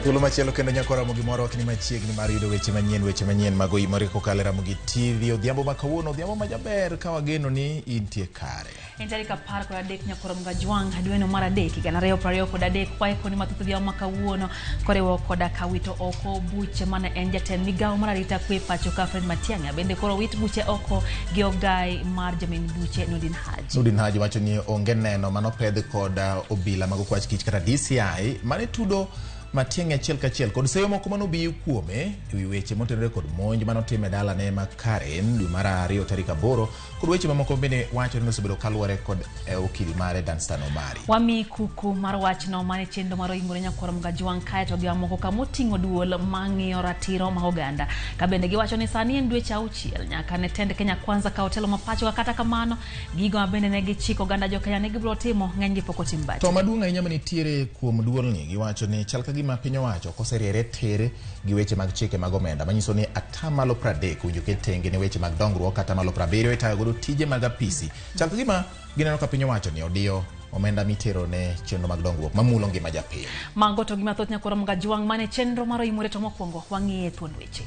Thuolo machielo kendo nyako Ramogi moro ok ni machiegni mar yudo weche manyien, weche manyien mag oimore kokalo e Ramogi TV. Odhiambo ma kawuono, odhiambo ma jaber ka wageno ni intie kare. En tarik 13 nyakoro Mgajwang' dweno mar 3 higa 2023 waikoni mathoth odhiambo ma kawuono koriwo koda ka wito oko buche mane en jatend migawo mar arita kwe pacho ka Fred Matiang'i bende koro wit buche oko gi ogai mar jamin buche Nurdin Haji. Nurdin Haji wacho ni onge neno manopedh kod obila mag okwach kich kata DCI mane tudo Matiang'i achiel kachiel kod seyo moko manobiyo kuome ewi weche motenore kod monj manotim e dalane ma Karen dwe mar 2 tarik 8 kod weche mamoko bende wacho ni osebedo kaluwore kod okil mare Danstan Omari. Wami kuku mar wachno mane chenro mar oimore nyakwar Mgajwang' kaeto gi mamoko kamoting'o duol mang'iyo ratiro ma oganda. Ka bende giwacho ni sani en dweche 6 nyaka ne tend Kenya Kwanza ka otelo ma pacho kata kamano gigo ma bende ne gichiko oganda jo Kenya ne gibiro timo ng'enygi pok otim bati. To maduong' ahinya manitiere kuom duolni giwacho ni chal ka gima piny owacho ok oseriere tir gi weche mag chike mag omenda manyiso ni 30% owinjo ket tenge ne weche mag dongruok, 70% itayo godo tije mag apisi. Chal ka gima gineno ka piny owacho ni odiyo omenda mitero ne chenro mag dongruok mamulo ngima japiny. Mago to gima thoth nyakwar Mgajwang' mane chenro mar oimore to mokwongo wang'iye thuon weche.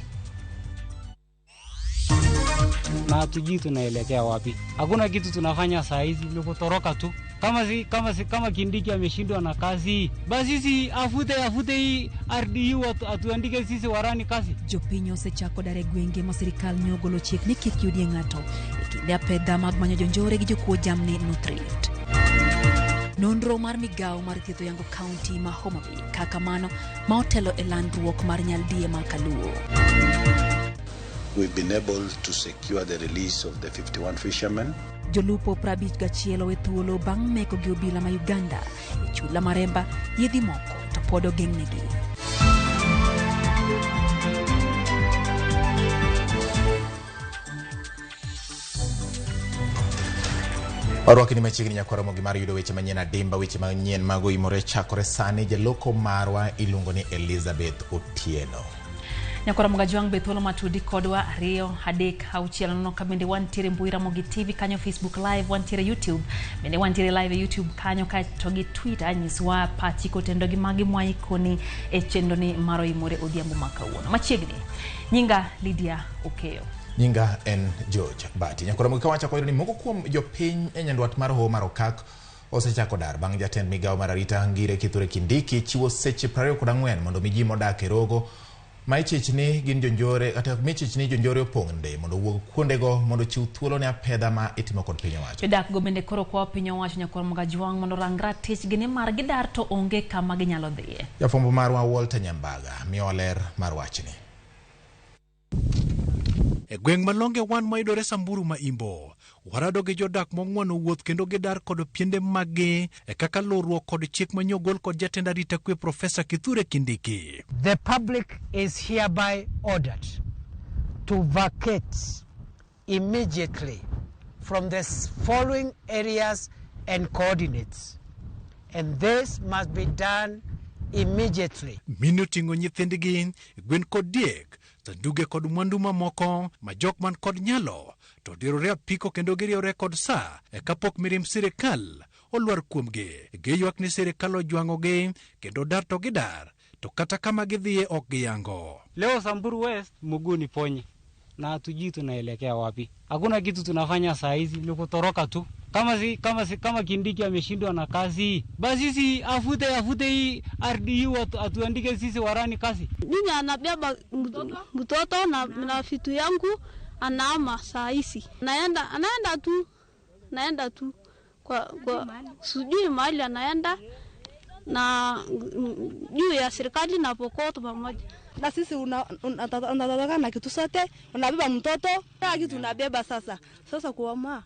Na hatujui tunaelekea wapi. Hakuna kitu tunafanya saa hizi, ni kutoroka tu. Kama Kindiki ameshindwa na kazi, basi sisi afute hii RDU atuandike sisi warani kazi. Jopiny osechako dar e gwenge ma sirikal ne ogolo chik ni kik yudie ng'ato e kinde apedha mag manyo jonjore gi jokuo jamni North Rift. Nonro mar migawo mar thieth oyango kaunti ma Homa Bay kaka mano ma otelo e landruok mar nyaldiema kaluo. We've been able to secure the release of the 51 fishermen. Jolupo 51 owe thuolo bang' meko gi obila ma Uganda e chula Maremba, yiedhi moko to pod ogeng'negi. Warwaki ni machiegni nyakwar Ramogi mar yudo weche manyien adimba, weche manyien mag oimore chakore sani. Jaloko marwa iluongo ni Elizabeth Otieno. Nyakwar Mgajwang' be thuolo matudi kodwa 2 3 6 nono ka bende wantiere mbui Ramogi TV kanyo, Facebook live, wantiere YouTube bende wantiere live e YouTube kanyo kaeto gi Twitter. Nyiswa pachi kotendo gi magi mwaikoni e chenro ni mar oimore odhiambo ma kawuono. Machiegni nyinga Lydia Okeyo. Nyinga en George Bati. Nyakwar Ramogi kawachako yudo ni moko kuom jopiny e nyandwat mar Hoho mar Okak osechako dar bang' jatend migawo mar arita Ngire Kithure Kindiki chiwo seche 24 mondo mi ji modak e rogo ma ichich ni gin jonjore kata michich ni jonjore opong' nde mondo owuog kuondego mondo ochiw thuolo ne apedha ma itimo kod piny owacho. Jodak go bende koro kwayo piny owacho nyakwar Mgajwang' mondo orang ratichgi nimar gidar to onge kama ginyalo dhiye. Jafwambo marwa Walter Nyambaga miyowa ler mar wachni. E gweng' Malonge wan mayudore Samburu ma Imbo, warado gi jodak mong'wano wuoth kendo gidar kod piende maggi e kaka luwruok kod chik manyogol kod jatend arita kwe Profesa Kithure Kindiki. The public is hereby ordered to vacate immediately from the following areas and coordinates, and this must be done immediately. Mine oting'o nyithindgi, gwen kod diek, sanduge kod mwandu mamoko ma jok man kod nyalo to dirore apiko kendo giriewre kod saa e kapok mirimb sirikal olwar kuomgi. Giywak ni sirikal ojwang'ogi kendo dar to gidar, to kata kama gidhiye ok giyango. Leo Samburu West mguu ni ponye na hatujui tunaelekea wapi. Hakuna kitu tunafanya saa hizi, ni kutoroka tu. Kama Kindiki ameshindwa na kazi, basi sisi afute hii RDU atuandike sisi warani kazi. Mimi anabeba mtoto na vitu yangu anaama saa hizi. Naenda tu kwa sijui mahali anaenda na juu ya serikali na Pokot pamoja. Na sisi unataka na kitu sote, unabeba mtoto, kila kitu unabeba sasa. Sasa kuama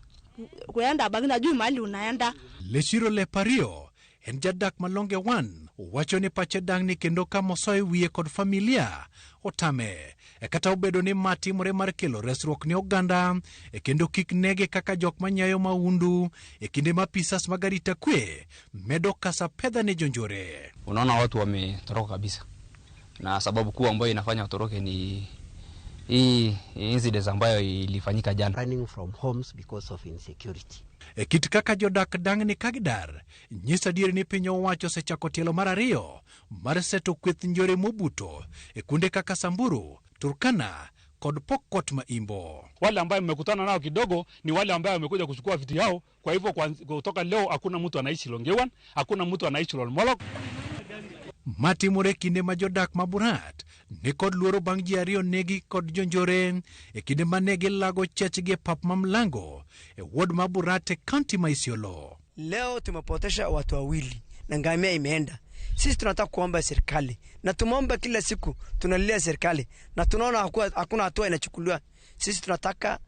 kuenda bagi na juu mahali unaenda. Lechiro Lepario en jadak Malonge 1 owacho ni pache dang'ni kendo kamosoe wiye kod familia otame. E kata obedo ni ma timore mar kelo resruok ne oganda e kendo kik nege kaka jok manyayo maundu e kinde ma pisas mag arita kwe medo kasa pedha ne jonjore. Unaona watu wametoroka kabisa, na sababu kuu ambayo inafanya watoroke ni hii incidents ambayo ilifanyika jana. Running from homes because of insecurity. E kit kaka jodak dang'ni ka gidar, nyiso adier ni piny owacho osechako tielo mar ariyo mar seto kweth njore mobuto e kuonde kaka Samburu, Turkana kod Pokot ma Imbo. Wale ambaye mmekutana nao kidogo ni wale ambaye wamekuja kuchukua vitu yao. Kwa hivyo kutoka leo hakuna mtu anaishi Longewan, hakuna mtu anaishi Lolmolok. Matimore kinde ma jodak ma Burat ni kod luoro bang' ji ariyo negi kod jonjore e kinde ma ne gilago chechgi e pap ma Mlango e ward ma Burat e kaunti ma Isiolo. Leo tumepotesha watu wawili na ngamia imeenda. Sisi tunataka kuomba serikali na tumeomba kila siku, tunalilia serikali na tunaona hakuna hatua inachukuliwa. Sisi tunataka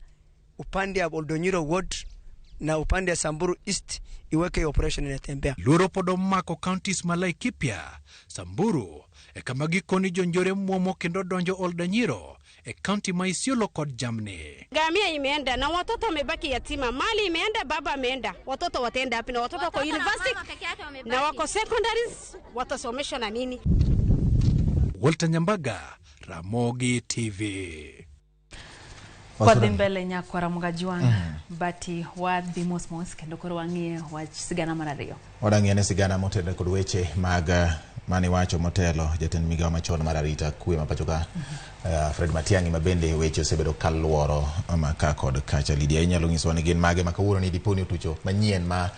upande ya Oldonyiro ward na upande ya Samburu East iweke operation inatembea. Luoro pod omako counties ma Laikipia, Samburu e kama gikoni jonjore muomo kendo donjo Oldonyiro e kaunti ma Isiolo kod jamni. Ngamia imeenda na watoto wamebaki yatima, mali imeenda, baba ameenda, watoto wataenda wapi? Na watoto wako university na wako secondaries, watasomeshwa na nini? Walter Nyambaga, Ramogi TV. Wadhi mbele nyakwa Ramogi Ajwang', bati wadhi mos mos kendo koro wang'iye wach sigana mar ariyo. Wadang'iye ne sigana motenore kod weche mag mane wacho motelo jatend migawo machon mar arita kwe ma pacho ka Fred Matiang'i, ma bende weche osebedo kaluoro maka kod kacha. Lydia, inyalo nyisowa ni gin mage ma kawuono ni dipo ni otucho manyien ma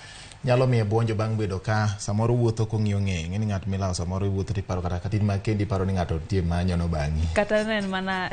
nyalo miyo buonjo bang' bedo ka samoro wuotho kong'iyo ng'eye. Ing'e ni ng'at milawo samoro iwuotho tiparo kata katin ma kendi iparo ni ng'ato nitie manyono bang'i. Kata ne en mana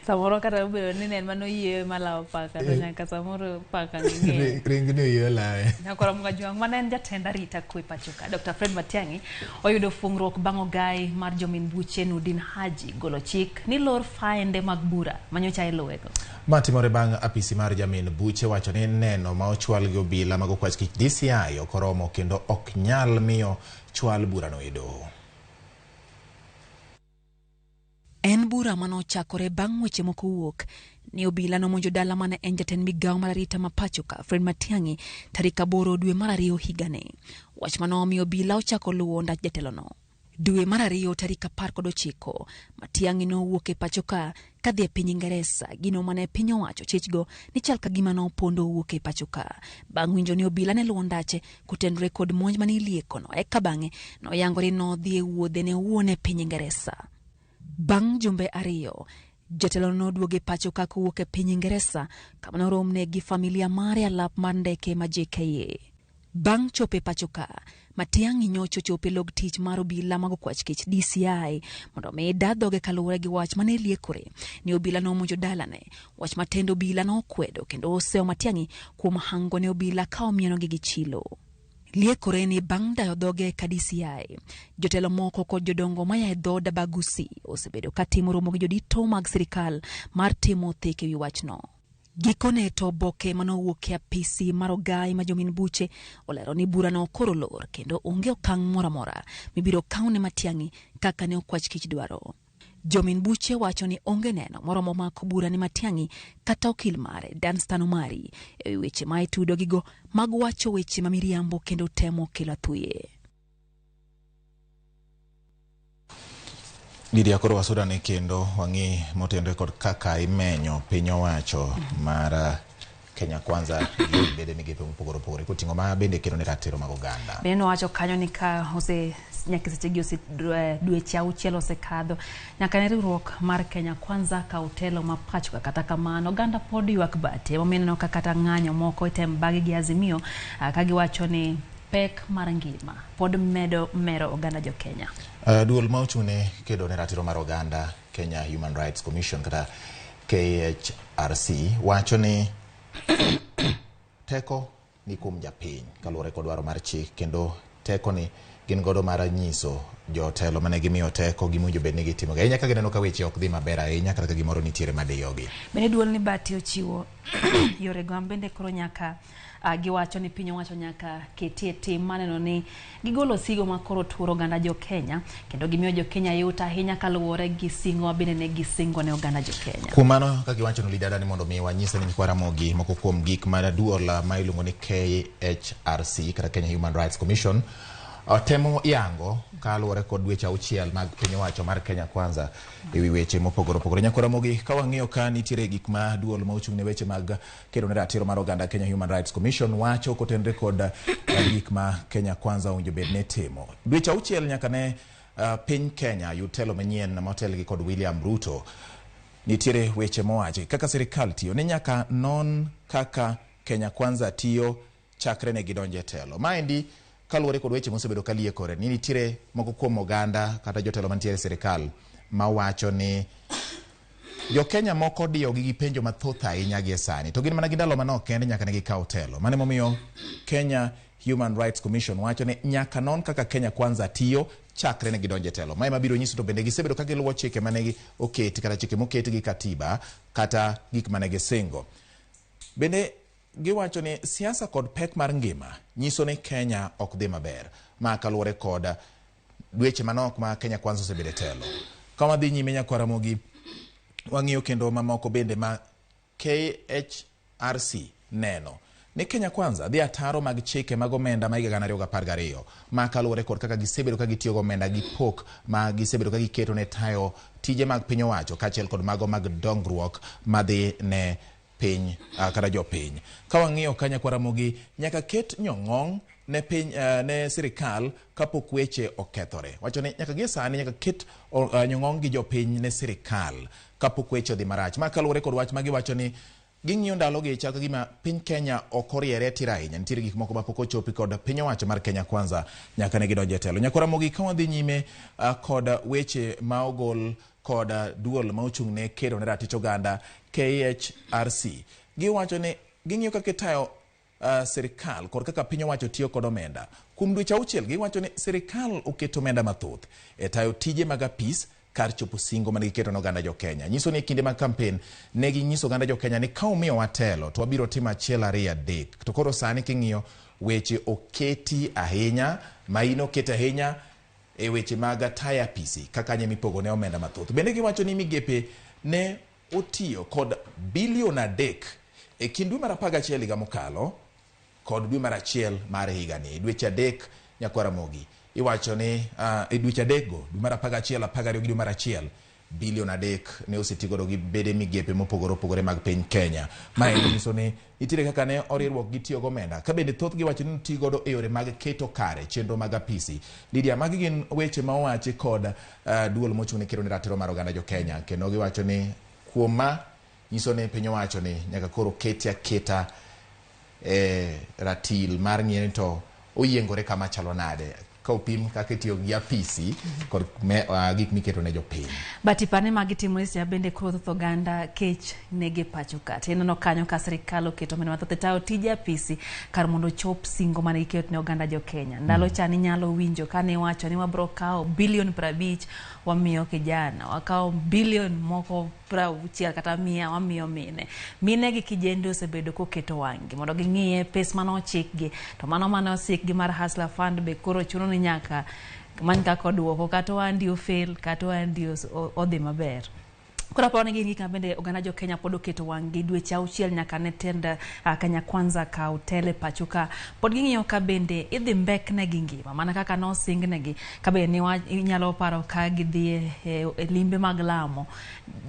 samoro kata obedo ni ne en mana oyieyo malawo paka to nyaka samoro paka ng'eye. Ringni oyieyo lawe. Nyakwa Ramogi Ajwang', mane en jatend arita kwe pacho ka Dr. Fred Matiang'i oyudo fungruok bang' ogai mar jomin buche Nurdin Haji golo chik ni lor faende mag bura manyocha iluwego. Ma timore bang' apisi mar jamin buche wacho ni neno ma ochwal gi obila mag okwach kich DCI ok oromo kendo ok nyal miyo chwal burano e doho. En bura manochakore bang' weche moko wuok ni obila nomonjo dala mane en jatend migawo mar arita ma pacho ka Fred Matiang'i tarik 8 dwe mar 2 higani. Wach manomiyo obila ochako luwo ndach jatelono. Dwe mar 2 tarik 19, Matiang'i nowuok e pacho ka kadhi e piny Ingeresa, gino mane piny owacho chechgo ni chal ka gima nopondo owuok e pacho ka. Bang' winjo ni obila ne luwo ndache kotenore kod monj mane iliekono, eka bang'e noyangore nodhi e wuodhe ne owuon e piny Ingeresa. Bang' jumbe 2, jatelo noduogo e pacho ka kowuok e piny Ingeresa kama noromne gi familia mare alap mar ndeke ma JKIA. Bang' chopo e pacho ka, Matiang'i nyocha ochopo e log tich mar obila mag okwach kech DCI mondo omi da dhoge kaluwore gi wach mane liekore ni obila nomonjo dalane, wach ma tend obila nokwedo kendo osewo Matiang'i kuom hango ne obila ka omienogi gi chilo. Liekore ni bang' dayo dhoge ka DCI, jotelo moko kod jodongo maya e dhood Abagusi osebedo ka timo romo gi jodito mag sirikal mar timo thek ewi wachno. Gikone to oboke manowuok e apisi mar ogai ma jomin buche olero ni burano koro lor kendo onge okang' moro amora mibiro kaw ne Matiang'i kaka ne okwach kich dwaro. Jomin buche wacho ni onge neno moromo mako bura ne Matiang'i kata okil mare Danstan Omari e weche ma itudogigo mag wacho weche ma miriambo kendo temo kelo athuye. Lydia, koro wasudane kendo wang'i motenore kod kaka imenyo piny owacho mar Kenya Kwanza bede migepe mopogore opogore koting'o ma bende kedo ne ratiro mag oganda. Bende nowacho kanyo ni ka ose nyaka sechegi ose dweche 6 osekadho nyaka ne riwruok mar Kenya Kwanza ka telo ma pacho ka. Kata kamano oganda pod ywak bate emomiyo ineno ka kata ng'anyo moko item bagi gi Azimio ka giwacho ni pek mar ngima pod medo mero oganda jo Kenya. Duol ma ochung'ne kedo ne ratiro mar oganda Kenya Human Rights Commission kata KHRC wacho ni teko ni kuom japiny kaluwore kod dwaro mar chik kendo teko ni gin godo mar nyiso jotelo mane gimiyo teko gima bed ni gitimo ahinya ka gineno ka weche ok dhi maber ahinya kata ka gimoro nitiere madiyogi. Bende duol ni bati ochiwo yore go bende koro nyaka giwacho ni piny owacho nyaka ketie tim maneno ni gigolo sigo ma koro turo oganda jo Kenya kendo gimiyo jo Kenya yot ahinya kaluwore gi singo bende ne gisingo ne oganda jo Kenya. Kuom mano ka giwacho ni Lidada ni mondo mi wanyise ni nyikwa Ramogi moko kuom gik ma duol ma iluongo ni KHRC kata Kenya Human Rights Commission Temo yango kaluwore kod dweche 6 mag piny owacho mar Kenya Kwanza ewi weche mopogore opogore. Nyakora Ramogi, ka wang'iyo ka nitiere gik ma duol ma ochung' ne weche mag kedo ne ratiro mar oganda Kenya Human Rights Commission wacho kotenre kod gik ma Kenya Kwanza owinjo bed ni timo. Dweche 6 nyaka ne piny Kenya yud telo manyien motelgi kod William Ruto. Nitiere weche mowachi kaka sirikal tiyo ni nyaka non kaka Kenya Kwanza tiyo chakre ne gidonje telo. Maendi kaluwore kod weche mosebedo ka liekore ni nitiere moko kuom oganda kata jotelo mantiere e sirikal mawacho ni jo-Kenya moko diyogi gi penjo mathoth ahinya gie sani to gin mana gi ndalo manok kende nyaka ne gikaw telo. Mano emomiyo Kenya Human Rights Commission wacho ni nyaka non kaka Kenya Kwanza tiyo chakre ne gidonje telo. Mae mabiro nyiso to bende gisebedo ka giluwo chike mane oketi kata chike moketi gi katiba kata gik mane gisingo. Bende giwacho ni siasa kod pek mar ngima nyiso ni Kenya ok dhi maber. Ma kaluwore kod dweche manok ma Kenya Kwanza osebedo e telo. Ka wadhi nyime Nyakwar Ramogi, wang'iyo kendo mamoko bende ma KHRC neno ni Kenya Kwanza dhi ataro mag chike mag omenda ma higa 2012 ma kaluwore kod kaka gisebedo ka gitiyo gi omenda gi pok ma gisebedo ka giketo ne tayo tije mag piny owacho kaachiel kod mago mag dongruok madhi ne piny kata jopiny. Ka wang'iyo ka Nyakwar Ramogi, nyaka ket nyong'ong ne piny ne sirikal kapok weche okethore. Wacho ni nyaka gie sani nyaka ket nyong'ong gi jopiny ne sirikal kapok weche odhi marach. Ma kaluwore kod wach ma giwacho ni ging'iyo ndalogi chal ka gima piny Kenya ok oriere tir ahinya. Nitiere gik moko mapok ochopi kod piny owacho mar Kenya Kwanza nyaka ne gidonjo e telo. Nyakwar Ramogi, ka wadhi nyime kod weche ma ogol kod duol ma ochung' ne kedo ne ratich oganda KHRC, giwacho ni ging'iyo kaka itayo sirikal kod kaka piny owacho tiyo kod omenda. Kuom dweche 6 giwacho ni sirikal oketo omenda mathoth e tayo tije mag apis kar chopo singo mane giketo ne oganda jo Kenya. Nyiso ni e kinde mag kampen ne ginyiso oganda jo Kenya ni ka umiyowa telo to wabiro timo 1 2 3. To koro sani king'iyo weche oketi ahinya, maino oketi ahinya e weche mag tayo apisi kaka nye mipogo ne omenda mathoth. Bende giwacho ni migepe ne otiyo kod bilion 3 e kind dwe mar 11 higa mokalo kod dwe mar 1 mar higani. Dweche 3 Nyakwar Ramogi, iwacho ni e dweche 3 go, dwe mar 11, 12 gi dwe mar 1, bilion 3 ne osetigodo gi bede migepe mopogore opogore mag piny Kenya. Mae nyiso ni nitiere kaka ne oriwruok gi tiyo gi omenda, ka bende thothgi wacho ni otigodo e yore mag keto kare chenro mag apisi. Lydia, magi gin weche ma owachi kod duol mochung' ne kedo ne ratiro mar oganda jo Kenya, kendo giwacho ni kuom ma nyiso ni piny owacho ni nyaka koro keti aketa e ratil mar ng'iyo ni to oyiengore kama chalo nade ka opim kaka itiyo gi apisi kod gik miketo ne jopiny. But ipane magi timore seche bende koro thoth oganda kech nege pacho ka. Tineno kanyo ka sirikal oketo omenda mathoth e tayo tije apisi kar mondo ochop singo mane giketo ne oganda jo Kenya. Ndalo cha ninyalo winjo kane iwacho ni wabro kawo bilion 50 wamiyo kijana, wakawo bilion moko 60 kata 100 wamiyo mine. Mine gi kijende osebedo koketo wang'gi mondo ging'iye pes mane ochikgi. To mano mane ochikgi mar Hustler Fund be koro chuno ni nyaka many kaka oduoko, kata oandi ofel, kata oandi odhi maber. Koro aparo ni gin gik ma bende oganda jo Kenya pod oketo wang'gi dweche 6 nyaka ne tend Kenya Kwanza kaw telo e pacho ka. Pod ging'iyo ka bende idhi mbeknegi ngima mana kaka nosingnegi, ka bende inyalo paro ka gidhi e limbe mag lamo.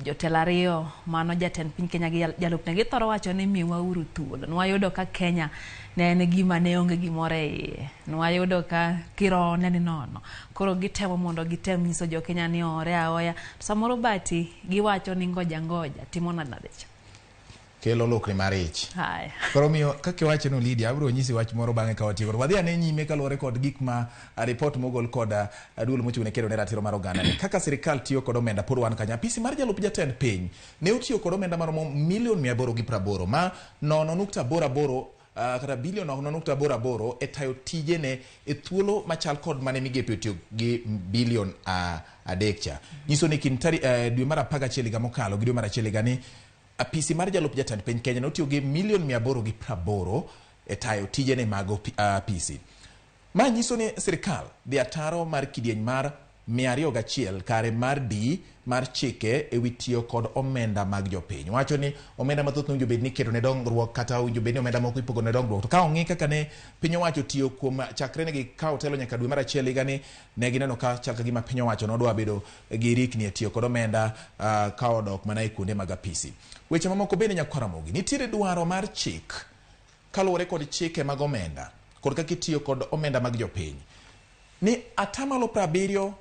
Jotelo 2 mano jatend piny Kenya gi jalupne githoro wacho ni miwauru thuolo. Nwayudo ka Kenya ne en gima ne onge gimoro e iye. Nwayudo ka kiroho ne ni nono. Koro gitemo mondo gitem nyiso jo Kenya ni ore aoya. Samoro bati giwacho ni ngoja ngoja timo nade cha. Kelo lokri mar ich. Haya. Koro miyo kaka iwacho no Lydia, abiro nyisi wach moro bang'e ka watieko. Wadhi ane nyime kaluwore kod gik ma report mogol kod duol mochung' ne kedo ne ratiro mar oganda ni kaka sirikal tiyo kod omenda pod wan kanyo. Apisi mar jalup jatend piny ne otiyo kod omenda maromo milion 880 ma 0.88 kata bilion 0.88 e tayo tijene e thuolo machal kod mane migepe otiyo gi bilion 3 cha. Nyiso ni kind dwe mar 11 higa mokalo gi dwe mar 1 higa ni apisi mar jalup jatend piny Kenya notiyo gi milion 880 e tayo tijene mag apisi. Ma nyiso ni sirikal dhi ataro mar kidieny mar 201 kare mar D mar chike ewi tiyo kod omenda mag jopiny. Wacho ni omenda mathoth owinjo bed ni iketo ne dongruok kata owinjo bed ni omenda moko ipogo ne dongruok. To ka ong'i kaka ne piny owacho tiyo kuom chakre ne gikawo telo nyaka dwe mar achiel higani, ne gineno ka chal ka gima piny owacho nodwa bedo gi rikni e tiyo kod omenda ka odok mana e kuonde mag apisi. Weche mamoko bende nyakwar Ramogi, nitiere dwaro mar chik kaluwore kod chike mag omenda kod kaka itiyo kod omenda mag jopiny ni atamalo 70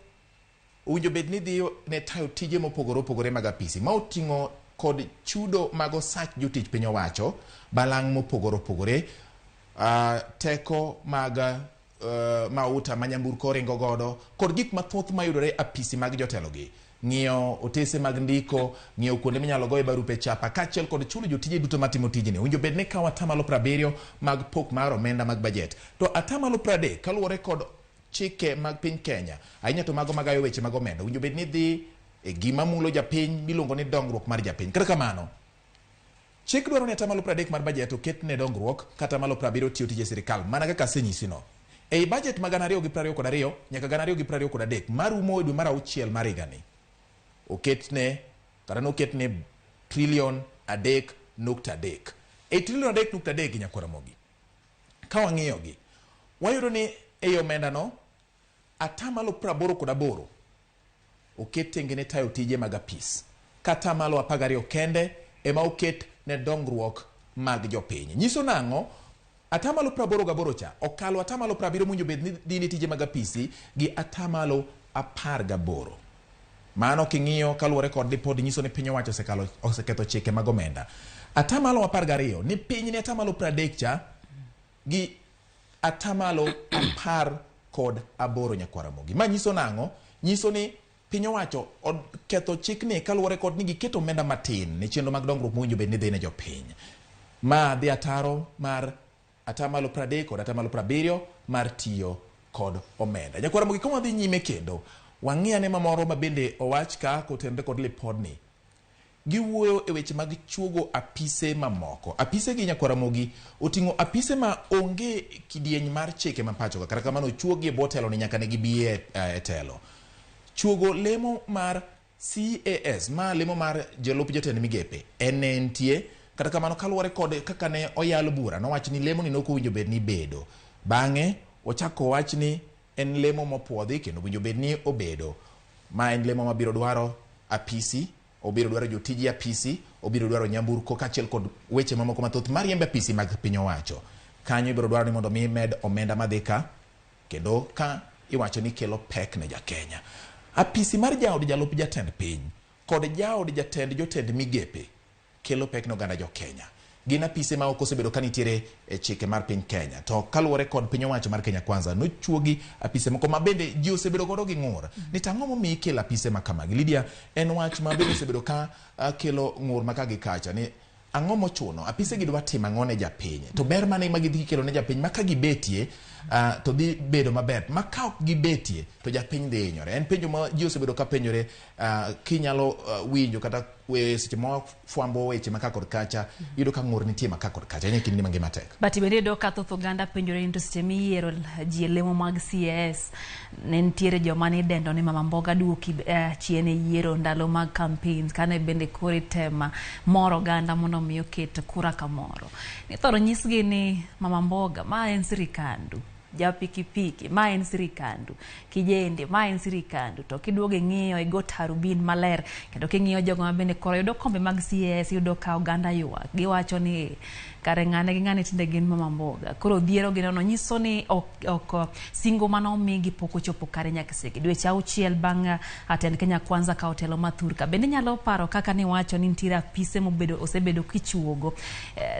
owinjo bed ni dhiyo ne tayo tije mopogore opogore mag apisi ma oting'o kod chudo mag osach jotich piny owacho, balang' mopogore opogore, teko mag mauta ma nyamburko ringo godo kod gik mathoth mayudore apisi mag jotelogi, ng'iyo otese mag ndiko, ng'iyo kuonde minyalo goye barupe chapa kaachiel kod chulo jotije duto matimo tijni. Owinjo bed ni kawo atamalo 70 mag pok mar omenda mag bajet, to atamalo 30 kaluwore kod chike mag piny Kenya, ahinya to mago magayo weche mag omenda, owinjo bed ni dhi e gima mulo japiny miluongo ni dongruok mar japiny. Kata kamano, chik dwaro ni atamalo 30 mar bajet oket ne dongruok kata atamalo 70 tiyo tije sirikal, mana kaka asenyisino. Ei bajet mag 2022 nyaka 2023 marumo e dwe mar auchiel mar higani, oketne kata noketne trilion 3.3. Ei trilion 3.3 nyakwar Ramogi, ka wang'iyogi, wayudo ni ei omendano atamalo 88 oket tenge ne tayo tije mag apis, ka atamalo 12 kende ema oket ne dongruok mag jopiny. Nyiso nang'o? Atamalo 88 cha okalo atamalo 70 mowinjo bed ni dhi ne tije mag apisi gi atamalo 18. Mano king'iyo kaluwore kod ripod nyiso ni piny owacho osekalo oseketho chike mag omenda. Atamalo 12 ni piny ne atamalo 30 cha gi atamalo 18 nyakwar Ramogi. Ma nyiso nang'o? Nyiso ni piny owacho oketho chikni kaluwore kod ni giketo omenda matin ne chenro mag dongruok mowinjo bed ni dhi ne jopiny. Ma dhi ataro mar atamalo 30 kod atamalo 70 mar tiyo kod omenda. Nyakwar Ramogi, ka wadhi nyime kendo, wang'i ane mamoro ma bende owach ka kotenore kod lipodni. Giwuoyo e weche mag chuogo apise mamoko. Apise gi nyakwar Ramogi oting'o apise ma onge kidieny mar chike ma pacho ka. Kata kamano ochuogi e bwo telo ni nyaka ne gibi e telo. Chuogo lemo mar CAS, ma lemo mar jalup jatend migepe, en ne entie. Kata kamano kaluwore kod kaka ne oyal bura, nowach ni lemo ni nok owinjo bed ni bedo. Bang'e ochako owach ni en lemo mopuodhi kendo owinjo bed ni obedo. Ma en lemo mabiro dwaro apisi, obiro dwaro jotije apisi, obiro dwaro nyamburko kaachiel kod weche mamoko mathoth mariembo apisi mag piny owacho. Kanyo ibiro dwaro ni mondo mi med omenda madhi ka, kendo ka iwacho ni kelo pek ne jakenya. Apisi mar jaod jalup jatend piny kod jaod jatend jotend migepe kelo pek ne oganda jo Kenya. Gin apise ma ok osebedo ka nitiere e chike mar piny Kenya. To kaluwore kod piny owacho mar Kenya Kwanza, nochuogi apise moko ma bende ji osebedo godo gi ng'ur. Ni to ang'o momiyo ikelo apise ma kamagi? Lydia, en wach ma bende osebedo ka kelo ng'ur ma ka gi kacha ni ang'o mochuno? Apise gi dwa timo ang'o ne japiny? To ber mane ma gidhi kelo ne japiny ma ka gibetie to dhi bedo maber, ma ka ok gibetie to japiny dhi hinyore. En penjo ma ji osebedo ka penjore, kinyalo winjo kata seche ma fwambo weche ma ka kod kacha, iyudo ka ng'ur nitie ma ka kod kacha. En e kinde ma ngima tek. But bende iyudo ka thoth oganda penjore ni to seche miyiero ji e lemo mag CAS, ne nitiere joma nidendo ni mama mboga duoki chien e yiero ndalo mag campaigns, kane bende koro itema moro oganda mondo mi oket kura kamoro. Nithoro nyisgi ni mama mboga ma en sirikandu, ja pikipiki ma en sirikandu, kijende ma en sirikandu, to kiduogo ing'iyo igo tarubin maler kendo king'iyo jogo ma bende koro yudo kombe mag CAS, iyudo ka oganda ywak, giwacho ni kare ng'ane gi ng'ane tinde gin mama mboga. Koro dhiero gi nono nyiso ni ok singo mane omigi pok ochopo kare nyaka segi. Dweche auchiel bang' atend Kenya Kwanza ka otelo mathurka. Bende inyalo paro kaka niwacho ni nitiere apise mobedo osebedo kichuogo.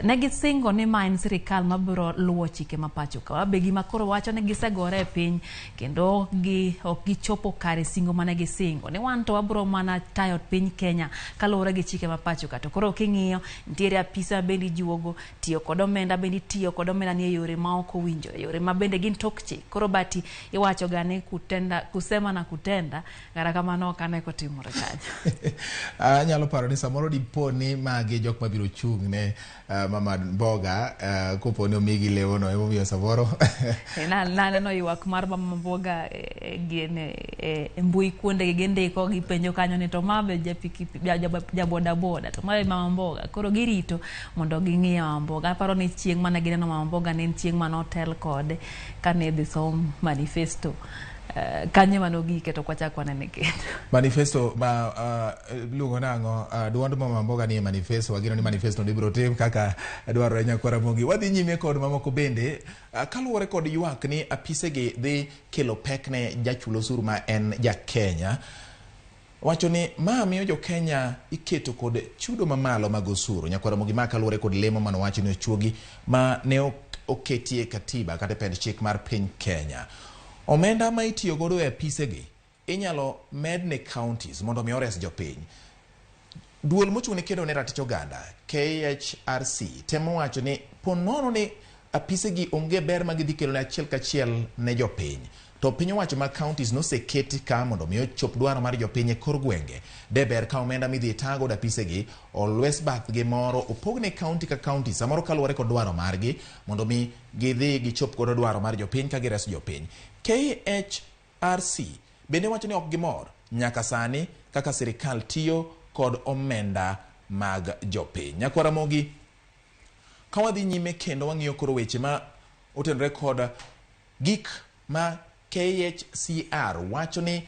Ne gisingo ni ma en sirikal mabiro luwo chike ma pacho ka. Be gima koro wacho ni gisegore e piny kendo ok gichopo kare singo mane gisingo. Ni wan to wabiro mana tayo piny Kenya kaluwore gi chike ma pacho ka. To koro king'iyo nitiere apisa bende ijuogo, tiyo kod omenda bende itiyo kod omenda ni e yore ma ok owinjore, yore ma bende gin tok chik. Koro bati iwacho ga ni kutenda, kusema na kutenda, kata kamano ok ane kotimore kanyo. Anyalo paro ni samoro dipo ni magi jok mabiro chung' ne mama mboga kopo ni omigi lewono, emomiyo samoro Naneno ywak mar mama mboga gine e mbui kuonde gindiko gipenjo kanyo ni to ma be ja boda boda to ma be mama mboga. Koro girito mondo ging'i mama mboga. Aparo ni chieng' mane gineno mama mboga ne en chieng' mane otel kode kane idhi som manifesto. Kanye mane ogike to kwachak wanene kendo. Manifesto ma iluongo nang'o, duond mama mboga ni e manifesto, wageno ni manifesto no ibiro tim kaka dwarore. Nyakwar Ramogi, wadhi nyime kod mamoko bende kaluwore kod ywak ni apisegi dhi kelo pek ne jachul osuru ma en ja Kenya. Wacho ni ma miyo jo Kenya iketo kod chudo mamalo mag osuru. Nyakwar Ramogi, ma kaluwore kod lemo manowacho ni ochuogi ma ne oketie katiba kata e pend chik mar piny Kenya. Omenda ma itiyo godo e apisegi inyalo med ne counties mondo mi ores jopiny. Duol mochung' ne kedo ne ratich oganda KHRC temo wacho ni po nono ni apisegi onge ber ma gidhi kelo ne achiel kachiel ne jopiny, to piny owacho mag counties noseketi ka mondo mi ochop dwaro mar jopiny e kor gwenge. De ber ka omenda midhi ta godo apisegi olwes bathgi moro opog ne county ka county, samoro kaluwore kod dwaro margi, mondo mi gidhi gichop godo dwaro mar jopiny ka gireso jopiny. KHRC bende wacho ni ok gimor nyaka sani kaka sirikal tiyo kod omenda mag jopiny. Nyakwar Ramogi, ka wadhi nyime kendo wang'iyo koro weche ma otenore kod gik ma KHCR wacho ni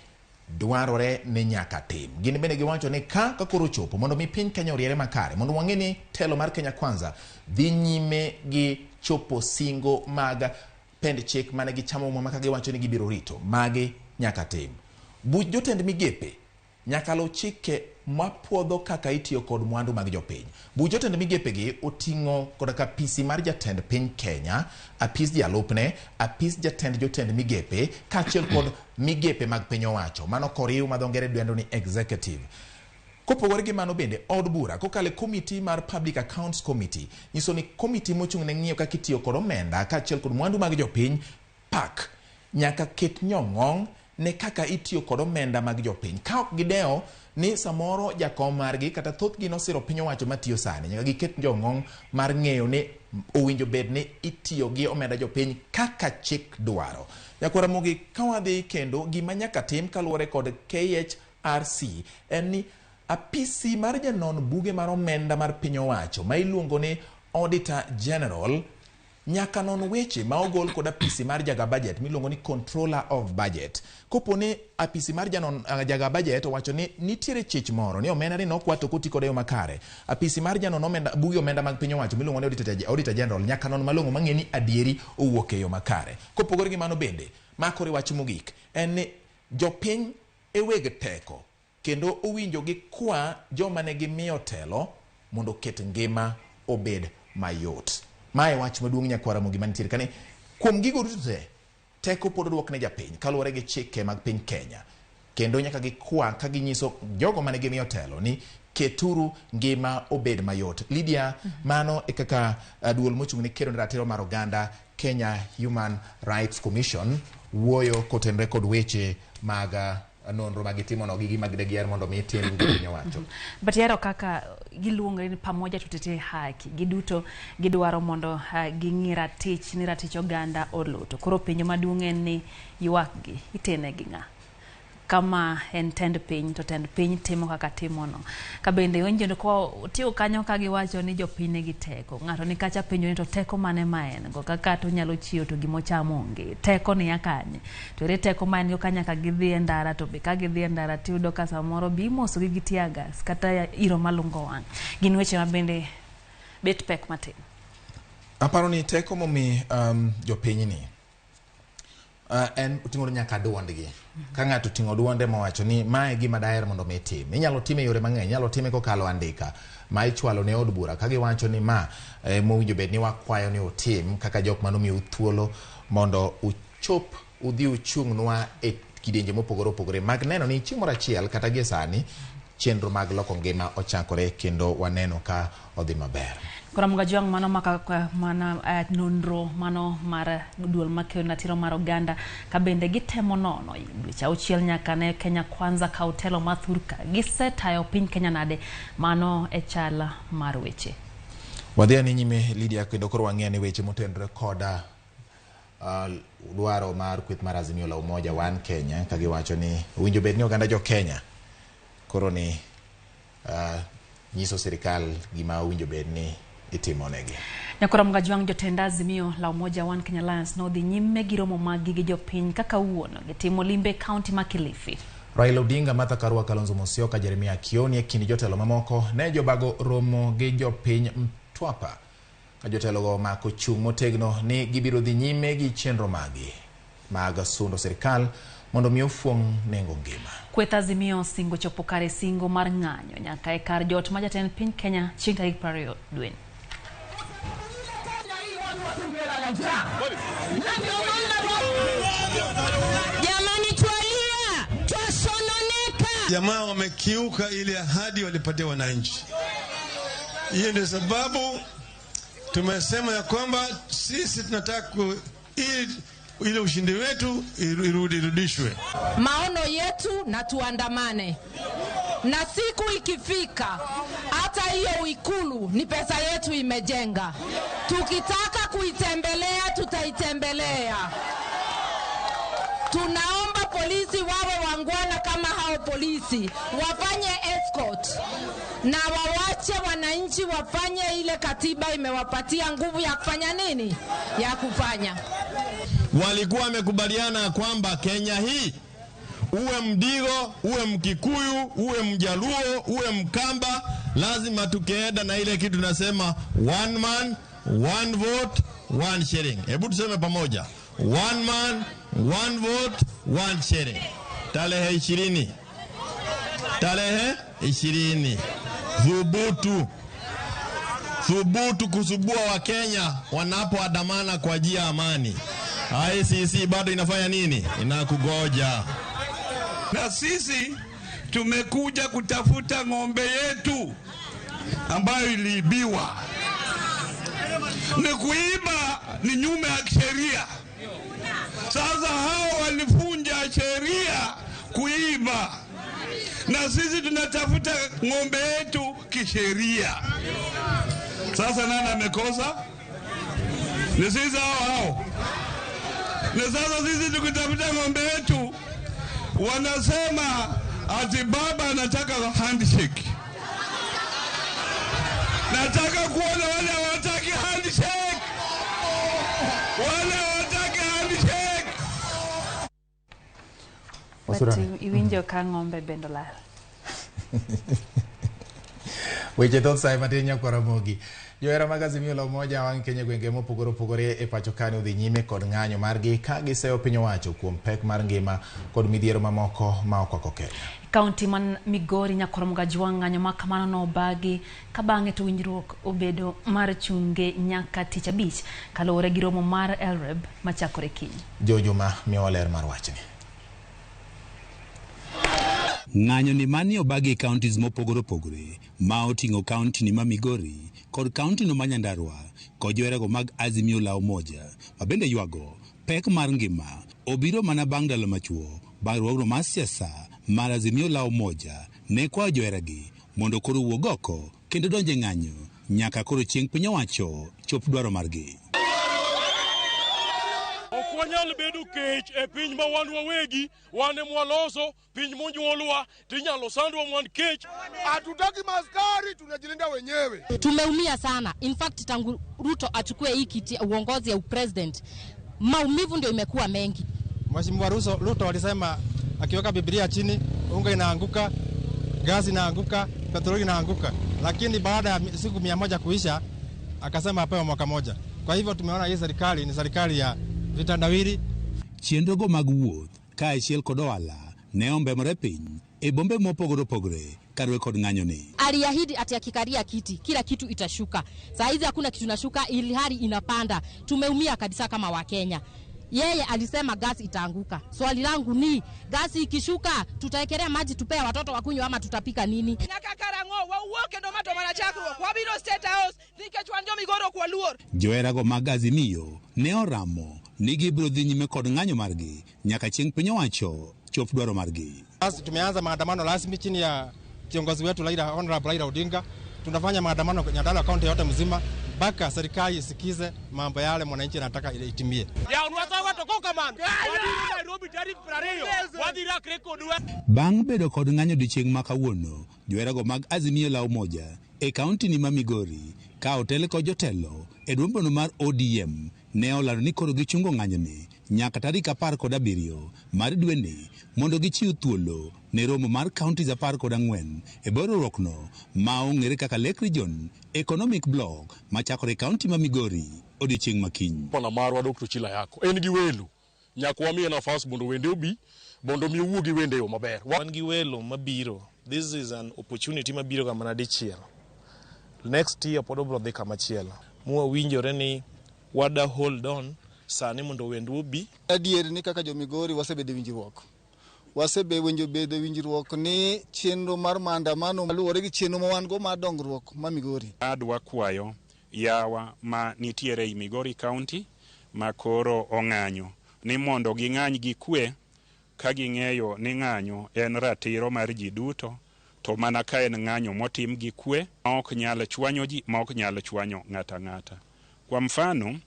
dwarore ni nyaka tim. Gin bende giwacho ni ka koro ochopo mondo mi piny Kenya oriere makare, mondo wang'e ni telo mar Kenya Kwanza dhi nyime gi chopo singo mag pend chik mane gichamo muma ka giwacho ni gibiro rito, magi nyaka tim. Buch jotend migepe nyaka luw chike mapuodho kaka itiyo kod mwandu mag jopiny. Buch jotend migepegi oting'o koda ka apisi mar jatend piny Kenya, apis jalupne, apis jatend jotend migepe, kaachiel kod migepe mag piny owacho. Mano koriw ma dho ngere dendo ni executive. Kopogore gi mano bende, od bura kokalo e komiti mar Public Accounts Committee nyiso ni komiti mochung' ne ng'iyo kaka itiyo kod omenda kaachiel kod mwandu mag jopiny, PAC, nyaka ket nyong'ong' ne kaka itiyo kod omenda mag jopiny. Ka ok gidewo ni samoro jakom margi kata thothgi nosiro piny owacho matiyo sani, nyaka giket jong'ong' mar ng'eyo ni owinjo bed ni itiyo gi omenda jopiny kaka chik dwaro. Nyakwar Ramogi, ka wadhi kendo gima nyaka tim kaluwore kod KHRC en ni apisi mar janon buge mar omenda mar piny owacho ma iluongo ni Auditor General nyaka non weche ma ogol kod apisi mar jaga budget miluongo ni Controller of Budget. Kopo ni apisi mar janon jaga budget owacho ni nitiere chich moro ni omenda ni nokwa to ok oti kode e yo makare, apisi mar janon omenda buge omenda mag piny owacho miluongo ni Auditor General nyaka non malong'o mang'e ni adieri owuok e yo makare. Kopogore gi mano bende, makore wach mogik en ni jopiny e weg teko kendo owinjo gikwa joma ne gimiyo telo mondo oket ngima obed mayot. Mae wach maduong' nyakwar Ramogi mantiere kane kuom gigo duto te, teko pod oduok ne japiny kaluwore gi chike mag piny Kenya. Kendo nyaka gikwa ka ginyiso jogo mane gimiyo telo ni keturu ngima obed mayot. Lydia, mano e kaka duol mochung' ne kedo ne ratiro mar oganda Kenya Human Rights Commission wuoyo kotenore kod weche mag nonro ma gitimo no gi gima gidegier mondo mi tim gi piny owacho. But yero kaka giluongore ni Pamoja Tutetee Haki, giduto gidwaro mondo ging'i ratich ni ratich oganda oluto. Koro penjo maduong' en ni ywak gi itene gi ng'a? Kama en tend piny to tend piny timo kaka timono. Ka bende winjo ko tiyo kanyo ka giwacho ni jopiny nigi teko. Ng'ato ni kacha penjo ni to teko mane ma en go? Kaka to onyalo chiewo to gimochamo onge. Teko ni ya kanye? To ere teko ma en go ka nyaka gidhi e ndara to be ka gidhi e ndara tiyudo ka samoro be imosogi gi tear gas kata iro malungo wang'. Gin weche ma bende bet pek matin. Aparo ni teko momi jopinyni en oting'o nyaka duondgi. Ka ng'ato oting'o duonde mowacho ni mae gima daher mondo mi tim. Inyalo time e yore mang'eny, inyalo time kokalo andika ma ichwalo ne od bura ka giwacho ni ma mowinjo bed ni wakwayo ni utim kaka jok manomiyou thuolo mondo uchop udhi uchung'nwa e kidienje mopogore opogore mag neno ni chieng' moro achiel kata gie sani chenro mag loko ngima ochakore kendo waneno ka odhi maber. Koro Ramogi Ajwang' mano maka mana nonro mano mar duol makedo ratiro mar oganda ka bende gitemo nono dweche auchiel nyaka ne Kenya Kwanza kaw telo ma thurka gisetayo piny Kenya nade, mano e chal mar weche. Wadhi ane nyime Lydia kendo koro wang'e ni weche motenore koda Dwaro mar kweth mar Azimio la Umoja One Kenya ka giwacho ni owinjo bed ni oganda jo Kenya koro ni nyiso sirikal gima owinjo bed ni itimonegi. Nyakora Mgajwang' jotend Azimio la Umoja One Kenya Alliance nodhi nyime gi romo maggi gi jopiny kaka wuono gitimo limbe kaunti ma Kilifi. Raila Odinga, Martha Karua, Kalonzo Musyoka, Jeremiah Kioni e kind jotelo mamoko ne jobago romo gi jopiny Mtwapa ka jotelogo omako chung' motegno ni gibiro dhi nyime gi chenro maggi mag sundo sirikal mondo mi ofuong' nengo ngima. Kweth Azimio osingo chopo kare singo mar ng'anyo nyaka e kar jot ma jatend piny Kenya chieng' tarik 20 dweni. Jamani, twalia, twasononeka. Jamaa wamekiuka ile ahadi walipatia wananchi. Hiyo ndio sababu tumesema ya kwamba sisi tunataka ile ushindi wetu irudishwe. Maono yetu na tuandamane. Na siku ikifika, hata hiyo Ikulu ni pesa yetu imejenga. Tukitaka kuitembelea, tutaitembelea. Tunaomba polisi wawe wangwana kama hao polisi, wafanye escort na wawache wananchi wafanye ile katiba imewapatia nguvu ya kufanya nini? Ya kufanya. Walikuwa wamekubaliana kwamba Kenya hii uwe Mdigo, uwe Mkikuyu, uwe Mjaluo, uwe Mkamba, lazima tukienda na ile kitu tunasema one man, one vote, one sharing. Hebu tuseme pamoja. One man, one vote, one sharing. Tarehe 20. Tarehe 20. Thubutu. Thubutu kusubua wa Kenya wanapoandamana kwa ajili ya amani. ICC bado inafanya nini? Inakugoja. Na sisi tumekuja kutafuta ng'ombe yetu ambayo iliibiwa. Ni kuiba ni nyume ya sheria. Sasa hao walivunja sheria kuiba, na sisi tunatafuta ng'ombe yetu kisheria. Sasa nani amekosa? Ni sisi hao. Na sasa sisi tukitafuta ng'ombe yetu wanasema ati baba anataka handshake. Nataka kuona wale hawataki handshake. Wale hawataki handshake. But iwinjo ka ng'ombe bende lal. Weche thoth sae matin nyakwar Ramogi. Johera mag Azimio la Umoja One Kenya gwenge mopogore opogore e pacho kani odhi nyime kod ng'anyo margi ka giseyo piny owacho kuom pek mar ngima kod midhiero mamoko ma okwako Kenya. Kaunti man Migori nyakwar Mgajwang' ng'anyo ma kamano nobagi ka bang'e to winjruok obedo mar chunge nyaka tich abich kaluwore gi romo mar LREB machakore kiny. Jojuma miyowa ler mar wachni. Ng'anyo ni mani obagi e counties mopogore opogore ma oting'o kaunti ni ma Migori kod kaunti no ma Nyandarua kod joherego mag Azimio la Umoja ma bende ywago pek mar ngima obiro mana bang' ndalo machuok bang' riwruogno mar siasa mar Azimio la Umoja ne kwayo joheragi mondo koro wuog oko kendo donje ng'anyo nyaka koro chieng' piny owacho chop dwaro margi. Ok wanyal bedo kech e piny ma wan wawegi, wan ema waloso, piny monyuolwa, tinyalo sandwa mwan kech. Hatutaki maskari, tunajilinda wenyewe. Tumeumia sana. In fact, tangu Ruto achukue hii kiti uongozi ya president, maumivu ndio imekuwa mengi. Mheshimiwa Ruto alisema akiweka Biblia chini, unga inaanguka, gasi inaanguka, petroli inaanguka. Lakini baada ya siku 100 kuisha, akasema apewe mwaka moja. Kwa hivyo tumeona hii serikali ni serikali ya vitandawili. Chenrogo mag wuoth kaachiel kod ohala ne ombemore piny e bombe mopogore opogore kaluwore kod ng'anyo ni. Aliahidi ati akikalia kiti kila kitu itashuka. Saa hizi hakuna kitu inashuka, ili hali inapanda. Tumeumia kabisa kama Wakenya. Yeye alisema gasi itaanguka. Swali langu ni gasi ikishuka tutaekelea maji tupea watoto wakunywa ama tutapika nini? Nyaka karang'o wawuok kendo mato mana chakruok wabiro State House nikech wan jo Migoro kwa luor. Joherago mag Azimio ne oramo ni gibiro dhi nyime kod ng'anyo margi nyaka chieng' piny owacho chop dwaro margi. Sasa tumeanza maandamano rasmi chini ya kiongozi wetu Raila, Honorable Raila Odinga. Tunafanya maandamano Nyandarua County yote mzima Mpaka serikali isikize mambo yale mwananchi anataka itimie. Bang' bedo kod ng'anyo odiochieng' ma kawuono, joherago mag Azimio la Umoja e kaunti ni ma Migori ka otel kod jotelo e duombono mar ODM ne olando ni koro gichungo ng'anyoni nyaka tarik 17 mar dweni mondo gichiw thuolo ne romo mar counties 14 e bwo riwruokno ma ong'ere kaka Lake Region Economic Bloc machakore e kaunti ma Migori odiochieng' ma kiny. Gavana marwa Dr. Ochilo Ayacko en gi welo nyaka wamiye nafas mondo wende obi mondo mi owuo gi wende e yo maber. Wan gi welo mabiro. This is an opportunity mabiro ga mana dichiel. Next year pod obiro dhi kamachielo. Mwawinjore ni wada hold on sani mondo wendwa obi. Adier ni kaka jo Migori wasebedo e winjruok. Wasebedo e winjruok ni chenro mar maandamano luwore gi chenro ma wan go mar dongruok ma Migori. Adwa kwayo yawa ma nitiere ei Migori County ma koro ong'anyo ni mondo ging'any gi kwe ka ging'eyo ni ng'anyo en ratiro mar ji duto, to mana ka en ng'anyo motim gi kwe ma ok nyal chwanyo ji, ma ok nyal chwanyo ng'ato ang'ata. Kwa mfano,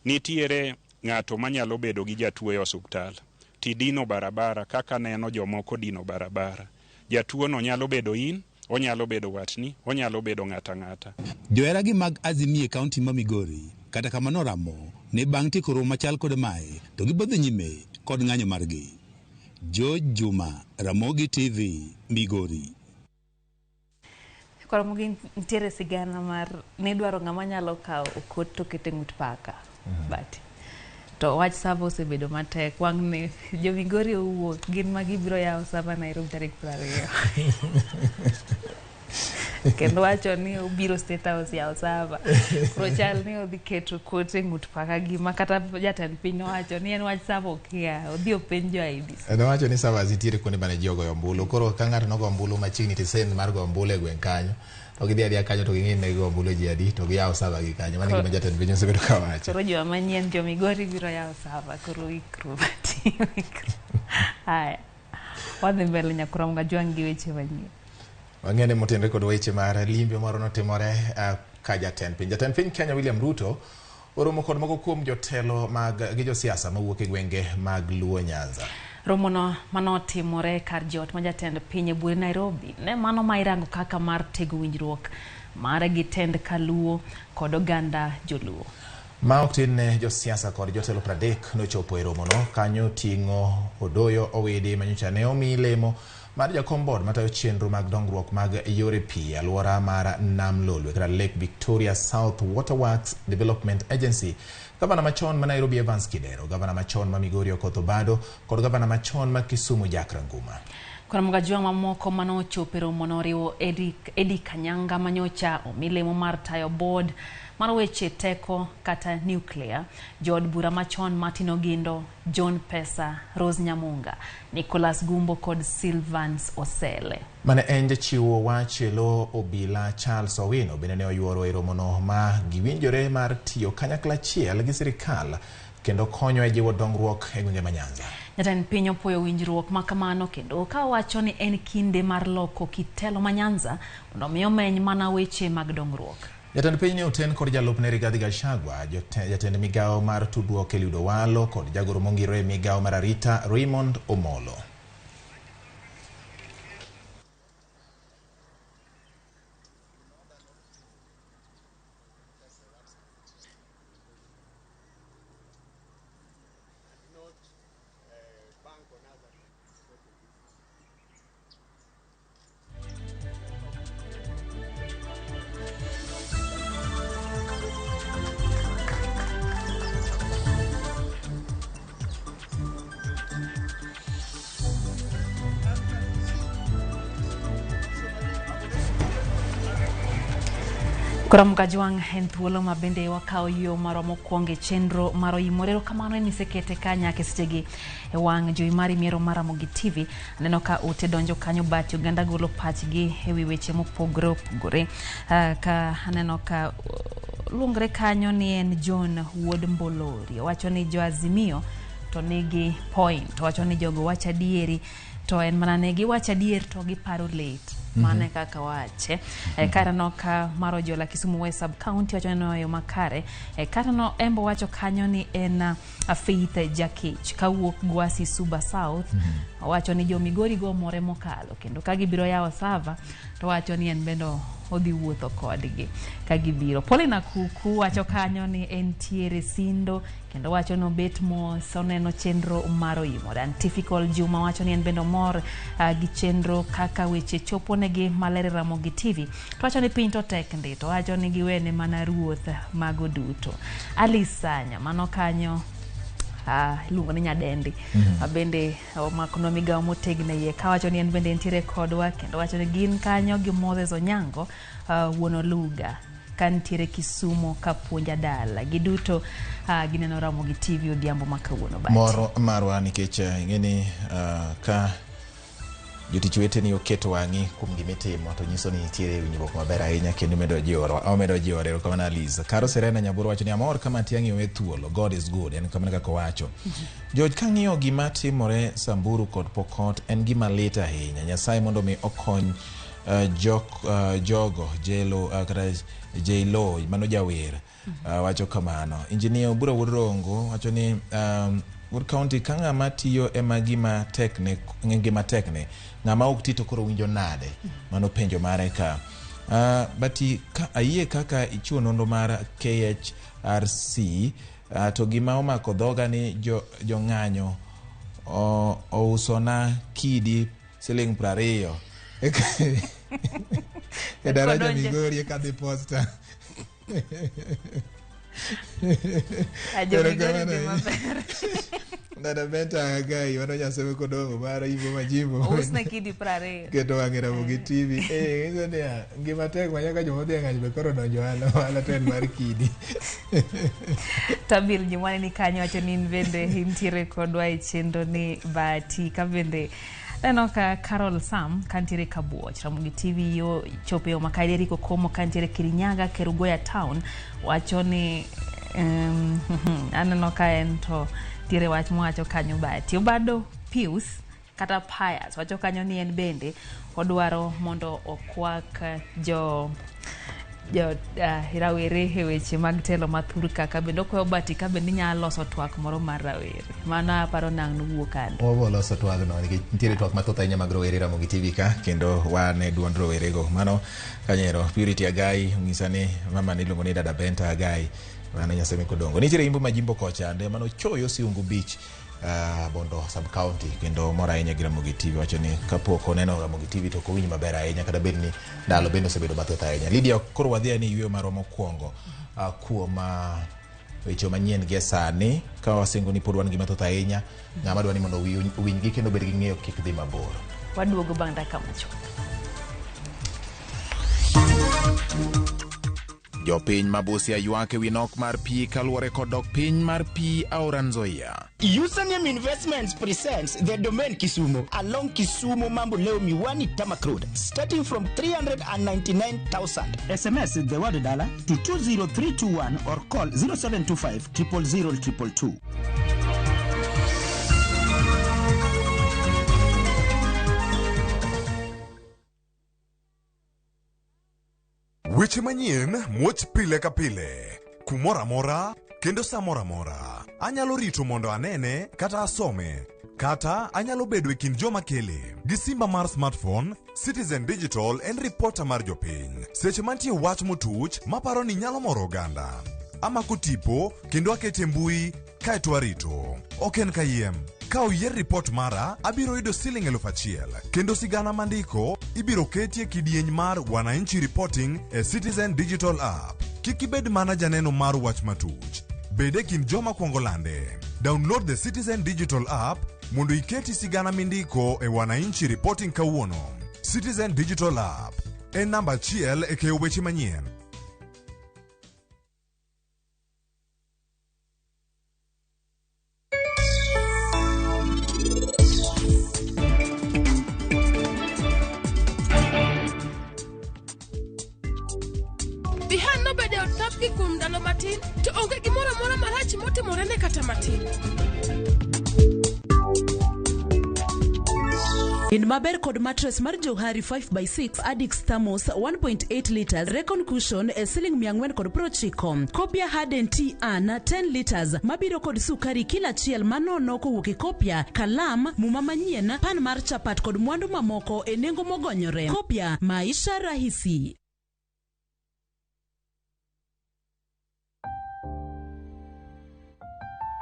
nitiere ng'ato manyalo bedo gi jatuo e osuptal tidino barabara kaka neno jomoko dino barabara. Jatuo no nyalo bedo in, onyalo bedo watni, onyalo bedo ng'ato ang'ata. Joheragi mag Azimio e kaunti ma Migori kata kamano oramo ni bang' tieko romo machal kod mae to gibodhi nyime kod ng'anyo margi. George Juma, Ramogi TV, Migori. Koro mogi nitiere sigana mar nidwaro ng'ama nyalo kawo okot to keto e ng'ut paka. But to wach sava osebedo matek wang' ni jo Migori owuok gin ma gibiro yawo sava Nairobi tarik 20. Kendo wacho ni obiro State House yawo sava. Koro chal ni odhi keto kot e ng'ut paka gima kata jatend piny nowacho ni en wach sava okia odhi openj jo IEBC. Nowacho ni servers nitiere kuonde mane ji ogoyo ombulu. Koro ka ng'ato nogo ombulu machiegni tisen mar goyo ombulu e gweng' kanyo, to gidhi adhiya kanyo to ging'i ni ne gigo ombulu ji adi to giyawo server gi kanyo. Mano e gima jatend piny osebedo ka wacho. Koro juma manyien jo Migori biro yawo sava koro ikru matin ikru. Haya. Wadhi mbele nyakuram Kajwang' gi weche manyien. Wang'e ni motenre kod weche mar limbe moro notimore ka jatend piny. Jatend piny Kenya William Ruto oromo kod moko kuom jotelo mag gi josiasa mawuok e gwenge mag Luo Nyanza. Romono manotimore kar jot ma jatend piny e buore Nairobi ne mano ma irango kaka mar tego winjruok mare gi tend kaluo kod oganda joluo. Ma ok tin ne josiasa kod jotelo 30 nochopo e romono kanyo ting'o Odoyo Owidi manyocha ne omi lemo mar jakom board matayo chenro mag dongruok mag yore pi alwora mar Nam Lolwe kata Lake Victoria South Waterworks Development Agency, gavana machon ma Nairobi Evans Kidero, gavana machon ma Migori Okoth Obado kod gavana machon ma Kisumu Jack Ranguma. Koro Kajwang' mamoko manochopo e romono oriwo Eddie Kanyanga manyocha omi lemo mar tayo board mar weche teko kata nuclear, jood bura machon Martin Ogindo, John Pesa, Rose Nyamunga, Nicholas Gumbo kod Silvans Osele. Mane en jachiwo wach e lo obila Charles Owino bende ne oyuoro e romono ma giwinjore mar tiyo kanyakla achiel gi sirikal kendo konyo e jiwo dongruok e gwenge ma Nyanza. Jatend piny opuoyo winjruok ma kamano kendo ka owacho ni en kinde mar loko kit telo ma Nyanza mondo mi omeny mana weche mag dongruok. Jatend piny ne oten kod jalupne Rigathi Gachagua, jatend migawo mar tudruok Eliud Owalo kod jagoro mongirore e migawo mar arita Raymond Omolo. Koro Kajwang' en thuolo ma bende wakawo yo marwa mokwongo e chenro mar Oimore. Erokamano en isekete ka nyaka e sechegi e wang' jowi mari miero mar Ramogi TV. Aneno ka ote donjo kanyo but oganda golo pachgi e wi weche mopogore opogore. Ka aneno ka luongre kanyo ni en John Wuod Mbolori. Owacho ni jo Azimio to nigi point. Owacho ni jogo wacho adieri to en mana ne giwacho adier to giparo late. Mano e kaka wache. Kata no ka mar Ojola Kisumu West Sub County wacho neno e yo makare. Kata no Embo wacho kanyo ni en Faith Jakich kawuok Gwasi Suba South. Owacho ni jo Migori go more mokalo kendo ka gibiro yawo sava to wacho ni en bende odhi wuotho kodgi ka gibiro. Paulina Kuku wacho kanyo ni entiere Sindo kendo wacho ni obet mos oneno chenro mar oimore. Antifical Juma wacho ni en bende omor gi chenro kaka weche chopo negi maler e Ramogi TV. To wacho ni piny to tek ndi to wacho ni giwene mana ruoth mago duto. Alice Sanya mano kanyo iluongo ni Nyadendi ma bende omakonwa migawo motegno e iye kawacho ni en bende entiere kodwa kendo wacho ni gin kanyo gi Moses Onyango wuon Oluga ka nitiere Kisumu ka puonja dala giduto gineno Ramogi TV odhiambo ma kawuono Bahati. Moro marwa nikech ing'e ni ka jotich weteni oketo wang'i kuom gimitimo to nyiso ni nitiere winjruok maber ahinya kendo imedo jiwo omedo jiwore. Erokamano Alice. Karo Serena Nyaburo wacho ni amor ka Matiang'i owe thuolo. God is good. En kamano kaka owacho. George, kang'iyo gima timore Samburu kod Pokot en gima lit ahinya. Nyasaye mondo mi okony jogo Jelo kata Jlo mano jawer wacho kamano. Engineer Obura Wuod Rongo wacho ni Wuod County ka ng'ama tiyo ema gima tekne ngima tekne ng'ama ok ti to koro winjo nade? Mano penjo mare ka. But ka ayie kaka ichiwo nonro mar KHRC to gima omako dhoga ni jong'anyo ousona kidi siling 20 e daraja Kodonje. Migori eka dhi posta. Ajo Migori Erokamano dhi ahinya. maber. Dada Benta Agai mano Nyaseme Kodongo mar Imbo Majimbo. Ousne kidi 20. Keto wang'e Ramogi TV. Nyiso niya, ngima tek ma nyaka joma odhi e ng'anyo be koro odonjo ohala, ohala to en mar kidi. Tabil Jumani ni kanyo wacho ni in bende intiere kodwa e chenro ni Bahati ka bende aneno ka Carol Sam kantiere Kabuoch Ramogi TV yo chopo e yo makare Eric Okomo kantiere Kirinyaga Kerugoya Town wacho ni aneno ka en to nitiere wach mowacho kanyo Bahati. Obado Pius kata Pius wacho kanyo ni en bende odwaro mondo okwak jo rawere e weche mag telo mathur ka bende okwayo Bahati ka bende inyalo loso twak moro mar rawere. Mano aparo nang' nowuo kande. Wabo loso twagno nikech nitiere twak mathoth ahinya mag rowere Ramogi TV ka kendo wan e duond rowerego. Mano kanyero Purity Agai onyisa ni mama ne iluongo ni Dada Benta Agai mano Nyaseme Kodongo. Nitiere Imbo Majimbo kocha ande mano Choyo Siungu Beach Bondo sub county kendo mor ahinya gi Ramogi TV wacho ni kapok oneno Ramogi TV to ok owinj maber ahinya kata bed ni ndalo bende osebedo mathoth ahinya. Lydia, koro wadhi ane yweyo marwa mokwongo kuom weche manyien gie sani ka wasingo ni pod wan gi mathoth ahinya. Ng'ama dwa ni mondo owinjgi kendo obed gi ng'eyo kik dhi mabor. Waduogo bang' dakika machuok. Jopiny ma Busia ywak ewi nok mar pi kaluwore kod dok piny mar pi aora Nzoia. Usanium Investments presents the Domain Kisumu along Kisumu Mamboleo Miwani Tarmac Road, starting from 399,000. SMS the word dollar to 20321 or call 0725 000 222. Weche manyien muoch pile ka pile, kumoro amora kendo sa moro amora. Anyalo rito mondo anene kata asome, kata anyalo bedo e kind joma kele. Gi simba mar smartphone, Citizen Digital en ripota mar jopiny. Seche mantie wach motuch maparo ni nyalo moro oganda. Amako tipo kendo akete mbui kaeto arito. Ok en kayiem. Ka oyier ripot mara, abiro yudo siling 1000 kendo sigana mandiko ibiro ketie kidieny mar Wananchi Reporting e Citizen Digital App. Kik ibed mana janeno mar wach matuch. Bed e kind joma kwongo lande. Download the Citizen Digital App mondo iketi sigana mindiko e Wananchi Reporting kawuono. Citizen Digital App en namba achiel e keyo weche manyien. Bihan nobedo e od thapgi kuom ndalo matin, to onge gimoro amora marach motimorene kata matin. In maber kod mattress mar Johari 5x6 Addix Thermos 1.8 liters Recon Cushion e siling 490. Kopia Harden Tea An 10 liters mabiro kod sukari kilo achiel manono kowuok e Kopia, kalam, muma manyien, pan mar chapat kod mwandu mamoko e nengo mogonyore. Kopia, maisha rahisi.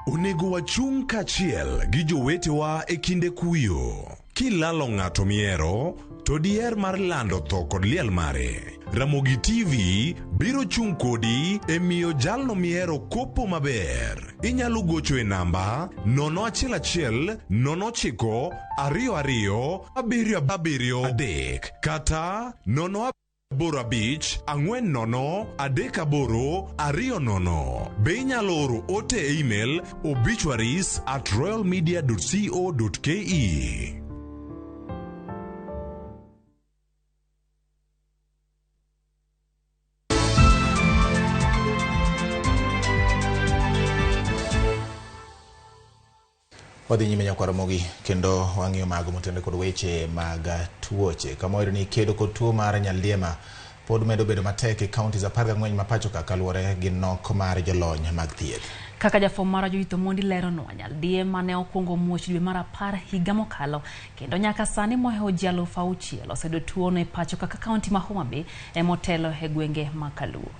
Onego wachung' kaachiel gi jowetewa e kinde kuyo. Kilalo ng'ato mihero, to diher mar lando tho kod liel mare. Ramogi TV biro chung' kodi e miyo jalno mihero kopo maber. Inyalo gocho e namba 011 09 22 73 kata 0 85 40 38 20. Be inyalo oro ote e email obituaries at royalmedia.co.ke. Wadhi nyime nyakwar Ramogi kendo wang'iyo mago motenore kod weche mag tuoche. Kama wayudo ni kedo kod tuo mar nyaldiema pod medo bedo matek e counties 14 ma pacho ka kaluwore gi nok mar jolony mag thieth. Kaka jafwambo marwa Judith Omondi leronwa, nyaldiema ne okwongo muoch dwe mar 10 higa mokalo kendo nyaka sani mohewo ji 6,000 oseyudo tuono e pacho kaka kaunti ma Homa Bay emotelo e gwenge ma Kaluo.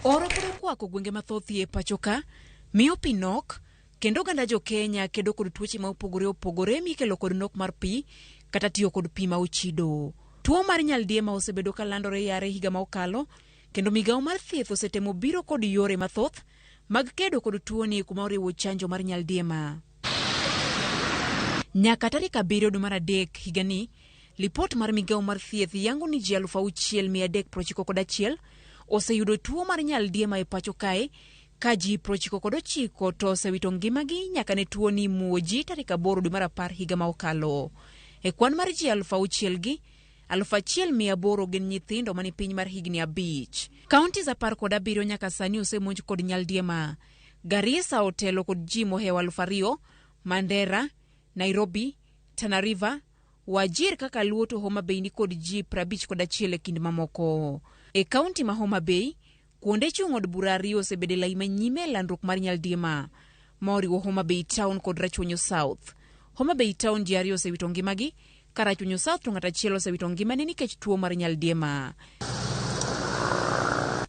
Oro pod okwako gwenge mathoth e pacho ka, miyo pi nok, kendo oganda jo Kenya kedo kod tuoche ma opogore opogore mikelo kod nok mar pi kata tiyo kod pi ma ochido. Tuo mar nyaldiema osebedo ka landore yare higa ma okalo, kendo migawo mar thieth osetemo biro kod yore mathoth mag kedo kod tuoni kuma oriwo chanjo mar nyaldiema. Nyaka tarik 7 dwe mar 3 higani, lipot mar migawo mar thieth yango ni ji 6,391 oseyudo tuo mar nyaldiema e pacho kae, ka ji 99 to osewito ngimagi nyaka ne tuoni muoji tarik 8 dwe mar 10 higa ma okalo. E kwan mar ji 6,000 gi 1,800 gin nyithindo mani piny mar higni 5. Counties 17 nyaka sani osemonj kod nyaldiema. Garissa otelo kod ji mohewo 2,000, Mandera, Nairobi, Tana River, Wajir kaka Luo to Homa Bay ni kod ji 51 e kind mamoko. E kaunti ma Homa Bay, kuonde chung' od bura 2 osebedo e lai manyime e landruok mar nyaldiema, ma oriwo Homa Bay Town kod Rachuonyo South. Homa Bay Town ji 2 osewito ngimagi, ka Rachuonyo South to ng'at achiel osewito ngimane nikech tuo mar nyaldiema.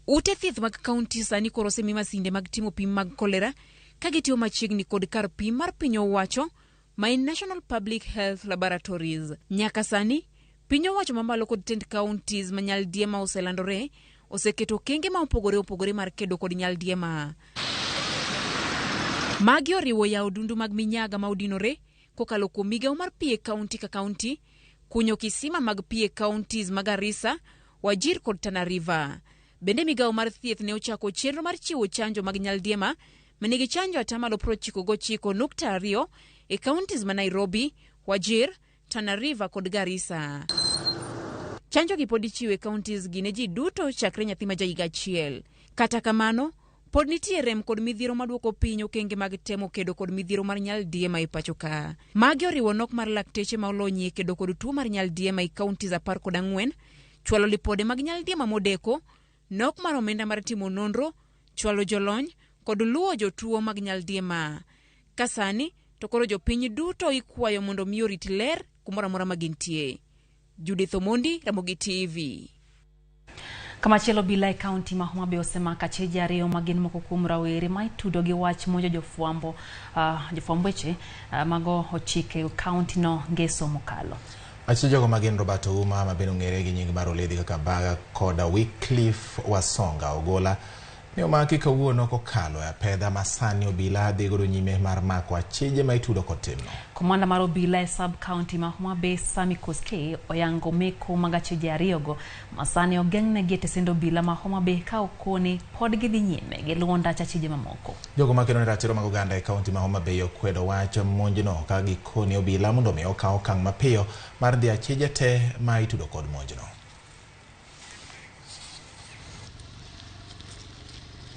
Ute thieth mag kaunti sani koro osemi masinde mag timo pim mag kolera ka gitiyo machiegni kod kar pim mar piny owacho ma en National Public Health Laboratories. Nyaka sani, piny owacho mamalo kod tend counties ma nyaldiema oselandore oseketo okenge ma opogore opogore mar kedo kod nyaldiema. Magi oriwo yawo dundu mag minyaga ma odinore kokalo kuom migawo mar pi e kaunti ka kaunti, kunyo kisima mag pi e counties mag Garissa, Wajir kod Tana River. Bende migawo mar thieth ne ochako chenro mar chiwo chanjo mag nyaldiema manigi chanjo 99.2% e counties ma Nairobi, Wajir, Tana River kod Garissa. Chanjo gi pod ichiwo e counties gi ne ji duto chakre nyathi ma jahiga 1. Kata kamano, pod nitie rem kod midhiero maduoko piny okenge mag temo kedo kod midhiero mar nyaldiema e pacho ka. Magi oriwo nok mar lakteche ma olony e kedo kod tuo mar nyaldiema e counties 14, chwalo lipode mag nyaldiema modeko, nok mar omenda mar timo nonro, chwalo jolony, kod luwo jotuo mag nyaldiema. Ka sani, to koro jopiny duto ikwayo mondo mi orit ler kumoro amora ma gintie. Judith Omondi, Ramogi TV. Kamachielo obila e kaunti ma Homa Bay osemako acheje 2 ma gin moko kuom rawere ma itudo gi wach monjo jofwambo weche mago ochike kaunti no ngeso mokalo. Acheje ma gin Robert Ouma ma bende ong'ere gi nying mar Oledhi kaka Baga kod Wycliffe Wasonga Ogola ne omaki kawuono kokalo e apedha ma sani obila dhi godo nyime mar mako acheje ma itudo kod timno. Komanda mar obila e sub county ma Homa Bay Sami Koskei oyango meko mag acheje 2 go ma sani ogeng'negi e tesend obila ma Homa Bay ka okoni pod gidhi nyime gi luwo ndach acheje mamoko. Jogo makedo ne ratiro mag oganda e kaunti ma Homa Bay okwedo wach monjno ka gikoni obila mondo mi okaw okang' mapiyo mar dhi acheje te ma itudo kod monjno.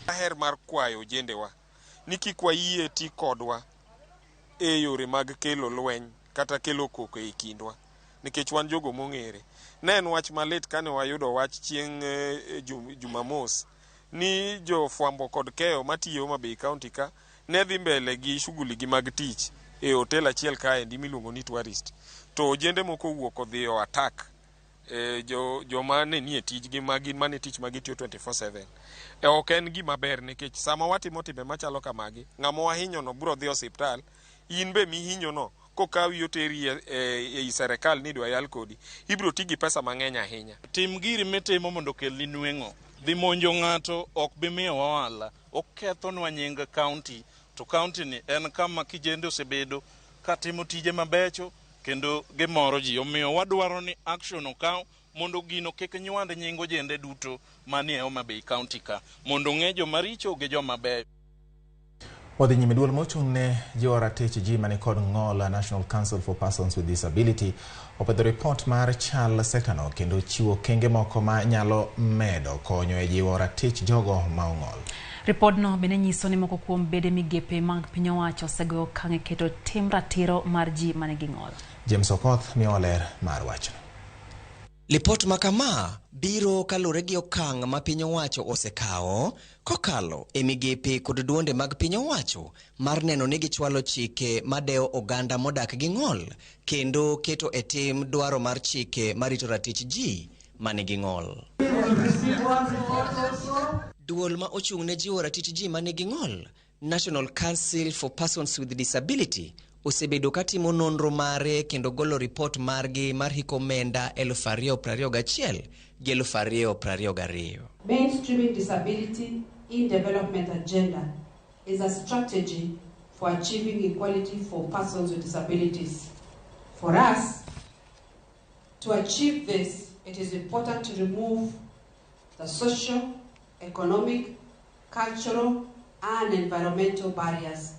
Aher mar kwayo ojendewa ni kik wayie ti kodwa e yore mag kelo lweny kata kelo koko e kindwa nikech wan jogo mong'ere. Ne en wach malit kane wayudo wach chieng' Jumamos ni jofwambo kod keyo matiyo Homa Bay County ka ne dhi mbele gi shughuli gi mag tich e hotel achiel kaendi miluongo ni Tourist. To ojende moko owuok odhi o attack joma ne nie tijgi ma gin mane tich ma gitiyo 24/7. Ok en gima ber nikech sama watimo timbe machalo kamagi, ng'ama wahinyo no biro dhi osiptal, in be mihinyo no kokawi oteri ei serikal ni idwa yal kodi, ibiro ti gi pesa mang'eny ahinya. Tim giri mitimo mondo okelni nweng'o. Dhi monjo ng'ato ok bi miyowa ohala, okethonwa nying county, to county ni en kama kijende osebedo katimo tije mabecho kendo gimoro ji. Omiyo wadwaro ni action okaw mondo gino kik nywand nying ojende duto manie Homa Bay County ka, mondo ong'e joma richo gi joma beyo. Wadhi nyime duol mochung' ne jiwo ratich ji manikod ng'ol National Council for Persons with Disability opedho ripot mar chal sektano kendo chiwo okenge moko ma nyalo medo konyo e jiwo ratich jogo ma ong'ol. Ripodno bende nyiso ni moko kuom bede migepe mag piny owacho osegoyo okang' e keto tim ratiro mar ji manigi ng'ol. James Okoth miyowa ler mar wachno. Lipot ma kama biro kaluwore gi okang' ma piny owacho osekawo kokalo e migepe kod duonde mag piny owacho mar neno ni gichwalo chike madewo oganda modak gi ng'ol kendo keto e tim dwaro mar chike marito ratich ji manigi ng'ol. Duol ma ochung' ne jiwo ratich ji manigi ng'ol, National Council for Persons with Disability, osebedo katimo nonro mare kendo golo ripot margi mar hik omenda 2021 gi 2022. Mainstreaming disability in development agenda is a strategy for achieving equality for persons with disabilities. For us, to achieve this, it is important to remove the social, economic, cultural, and environmental barriers.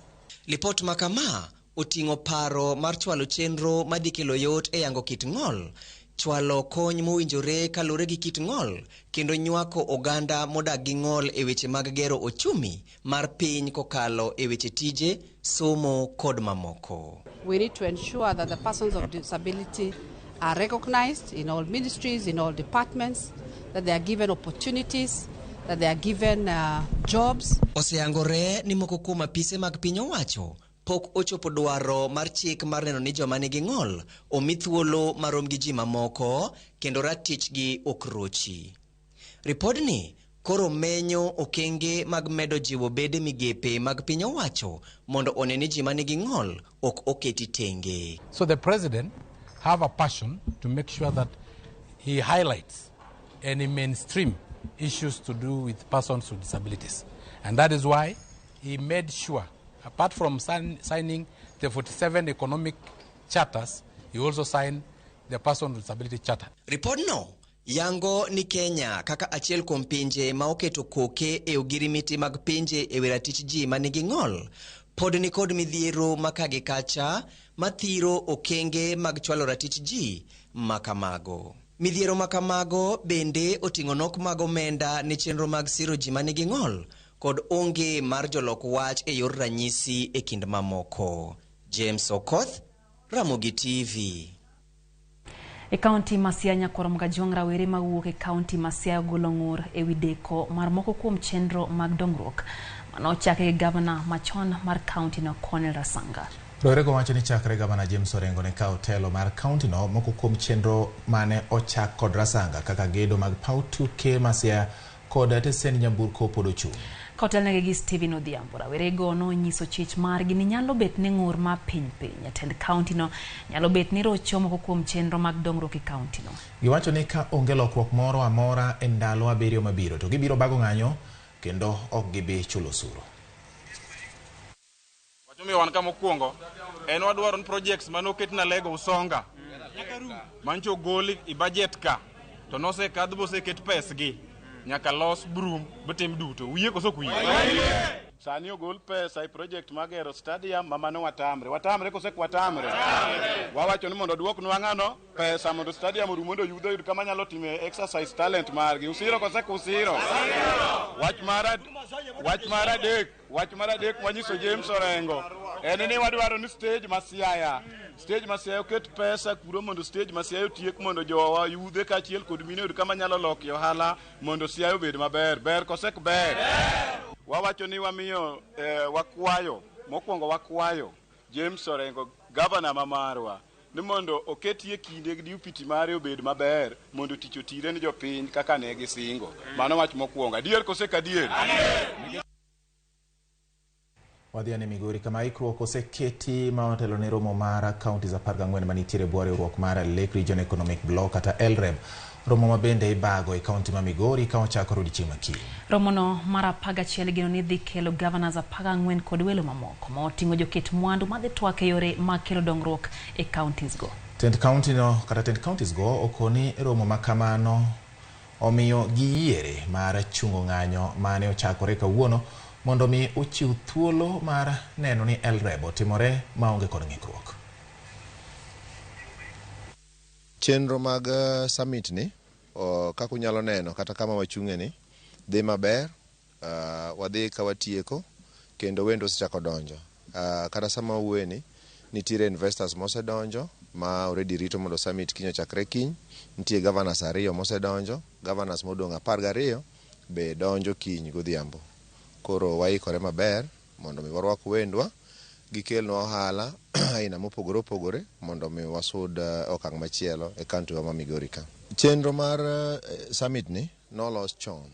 Lipot ma kama oting'o paro mar chwalo chenro madhi kelo yot e yango kit ng'ol, chwalo kony mowinjore kaluwore gi kit ng'ol, kendo nywako oganda modak gi ng'ol e weche mag gero ochumi mar piny kokalo e weche tije, somo kod mamoko. We need to ensure that the persons of disability are recognized in all ministries, in all departments, that they are given opportunities, that they are given jobs. Oseyangore ni moko kuom apise mag piny owacho pok ochopo dwaro mar chik mar neno ni joma nigi ng'ol omi thuolo marom gi ji mamoko kendo ratichgi ok rochi. Ripodni koro menyo okenge mag medo jiwo bede migepe mag piny owacho mondo one ni ji manigi ng'ol ok oketi tenge. So the president have a passion to make sure that he highlights any mainstream issues to do with persons with disabilities. And that is why he made sure, apart from signing the 47 economic charters, he also signed the Person with Disability Charter. Ripodno yango ni Kenya kaka achiel kuom pinje ma oketo koke e ogirimiti mag pinje e wi ratich ji manigi ng'ol pod nikod midhiero ma ka gi kacha mathiro okenge mag chwalo ratich ji ma kamago. Midhiero ma kamago bende oting'o nok mag omenda ne chenro mag siro ji manigi ng'ol kod onge mar jolok wach e yor ranyisi e kind mamoko. James Okoth, Ramogi TV. E kaunti ma Siaya Nyakwar Mgajwang' rawere mawuok e kaunti ma Siaya ogolo ng'ur ewi deko mar moko kuom chenro mag dongruok manochaki gi gavana machon mar kaunti no Cornel Rasanga. Rowerego wacho ni chakre gavana James Orengo ne kawo telo mar kaunti no, moko kuom chenro mane ochak kod Rasanga kaka gedo mag paw tuke ma Siaya kod tesend nyamburko pod ochung'. Kotelnegi gi Stephen Odhiambo, rawerego nonyiso chich margi ni nyalo bet ni ng'ur ma piny piny jatend kaunti no nyalo bet ni rocho moko kuom chenro mag dongruok e kaunti no. Giwacho ni ka onge lokruok moro amora e ndalo 7 mabiro to gibiro bago ng'anyo kendo ok gibi chulo osuru. Wachomiyo wan kama mokwongo en wadwaro ni projects mane oket na Lego Usonga mancho ogol i budget ka to nosekadh boseket pesgi nyaka los broom botim duto. Uyie koso ok uyie? Sani ogol pesa e project mar gero stadium ma mano watamre. Watamre kose ok watamre? Wawacho ni mondo oduoknwa ng'ano pesa mondo stadium orum mondo yudho oyud kama nyalo time exercise talent margi. Usiro kose ok usiro? Wach mar adek mwanyiso James Orengo en ni wadwaro ni stage ma Siaya Stage ma Siaya oket pesa kuro mondo stage ma Siaya otiek mondo jowa yudhe kaachiel kod mine oyud kama nyalo lokie ohala mondo Siaya obed maber. Ber kose ok ber? Wawacho ni wamiyo wakwayo, mokwongo wakwayo James Orengo, gavana ma marwa, ni mondo oketie kinde gi deputy mare obed maber mondo tich otire ni jopiny kaka ne gisingo. Mano wach mokwongo. Adier kose ok adier? Wadhi ane Migori kama ikruok oseketi ma otelo ne romo mar counties 14 manitiere e bwo riwruok mar Lake Region Economic Bloc kata LREB. Romo ma bende ibago e kaunti ma Migori ka ochakore odiochieng' ma kiny. Romono mar 11 igeno ni dhi kelo governors 14 kod welo mamoko ma oting'o joket mwandu madhi twak e yore mag kelo dongruok e counties go. Tend county no kata tend counties go okoni romo ma kamano omiyo giyiere mar chungo ng'anyo mane ochakore kawuono mondo mi ochiw thuolo mar neno ni LREB otimore maonge kod ng'ikruok. Chenro mag summit ni kaka unyalo neno kata kama wachung'e ni dhi maber, wadhi ka watieko kendo wendo osechako donjo. Kata sama wawuoye ni nitiere investors mosedonjo ma already rito mondo summit kiny ochakre kiny. Nitie governors 2 mosedonjo, governors modong' 12 be donjo kiny godhiambo. Koro waikore maber mondo mi warwak wendwa, gikelnwa ohala aina mopogore opogore mondo mi wasud okang' machielo e kaunti wa ma Migori ka. Chenro mar summit ni nolos chon.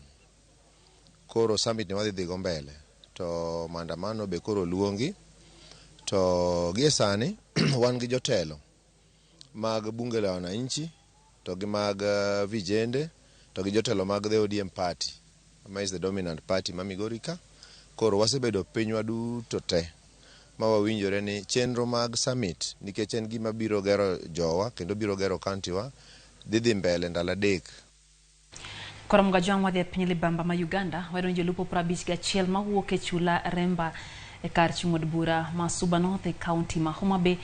Koro summit ni wadhi dhigo mbele to maandamano be koro luongi to gie sani wan gi jotelo mag bunge la wananchi to gi mag vijende to gi jotelo mag the ODM party ma is the dominant party ma Migori ka. Koro wasebedo pinywa duto te ma wawinjore ni chenro mag summit nikech en gima biro gero jowa kendo biro gero kaunti wa dhi mbele ndalo 3. Koro Mgajwang' wadhi e piny Libamba ma Uganda wayudo ni jolupo 51 mawuok e chula Remba e kar chung' od bura ma Suba North e kaunti ma Homa Bay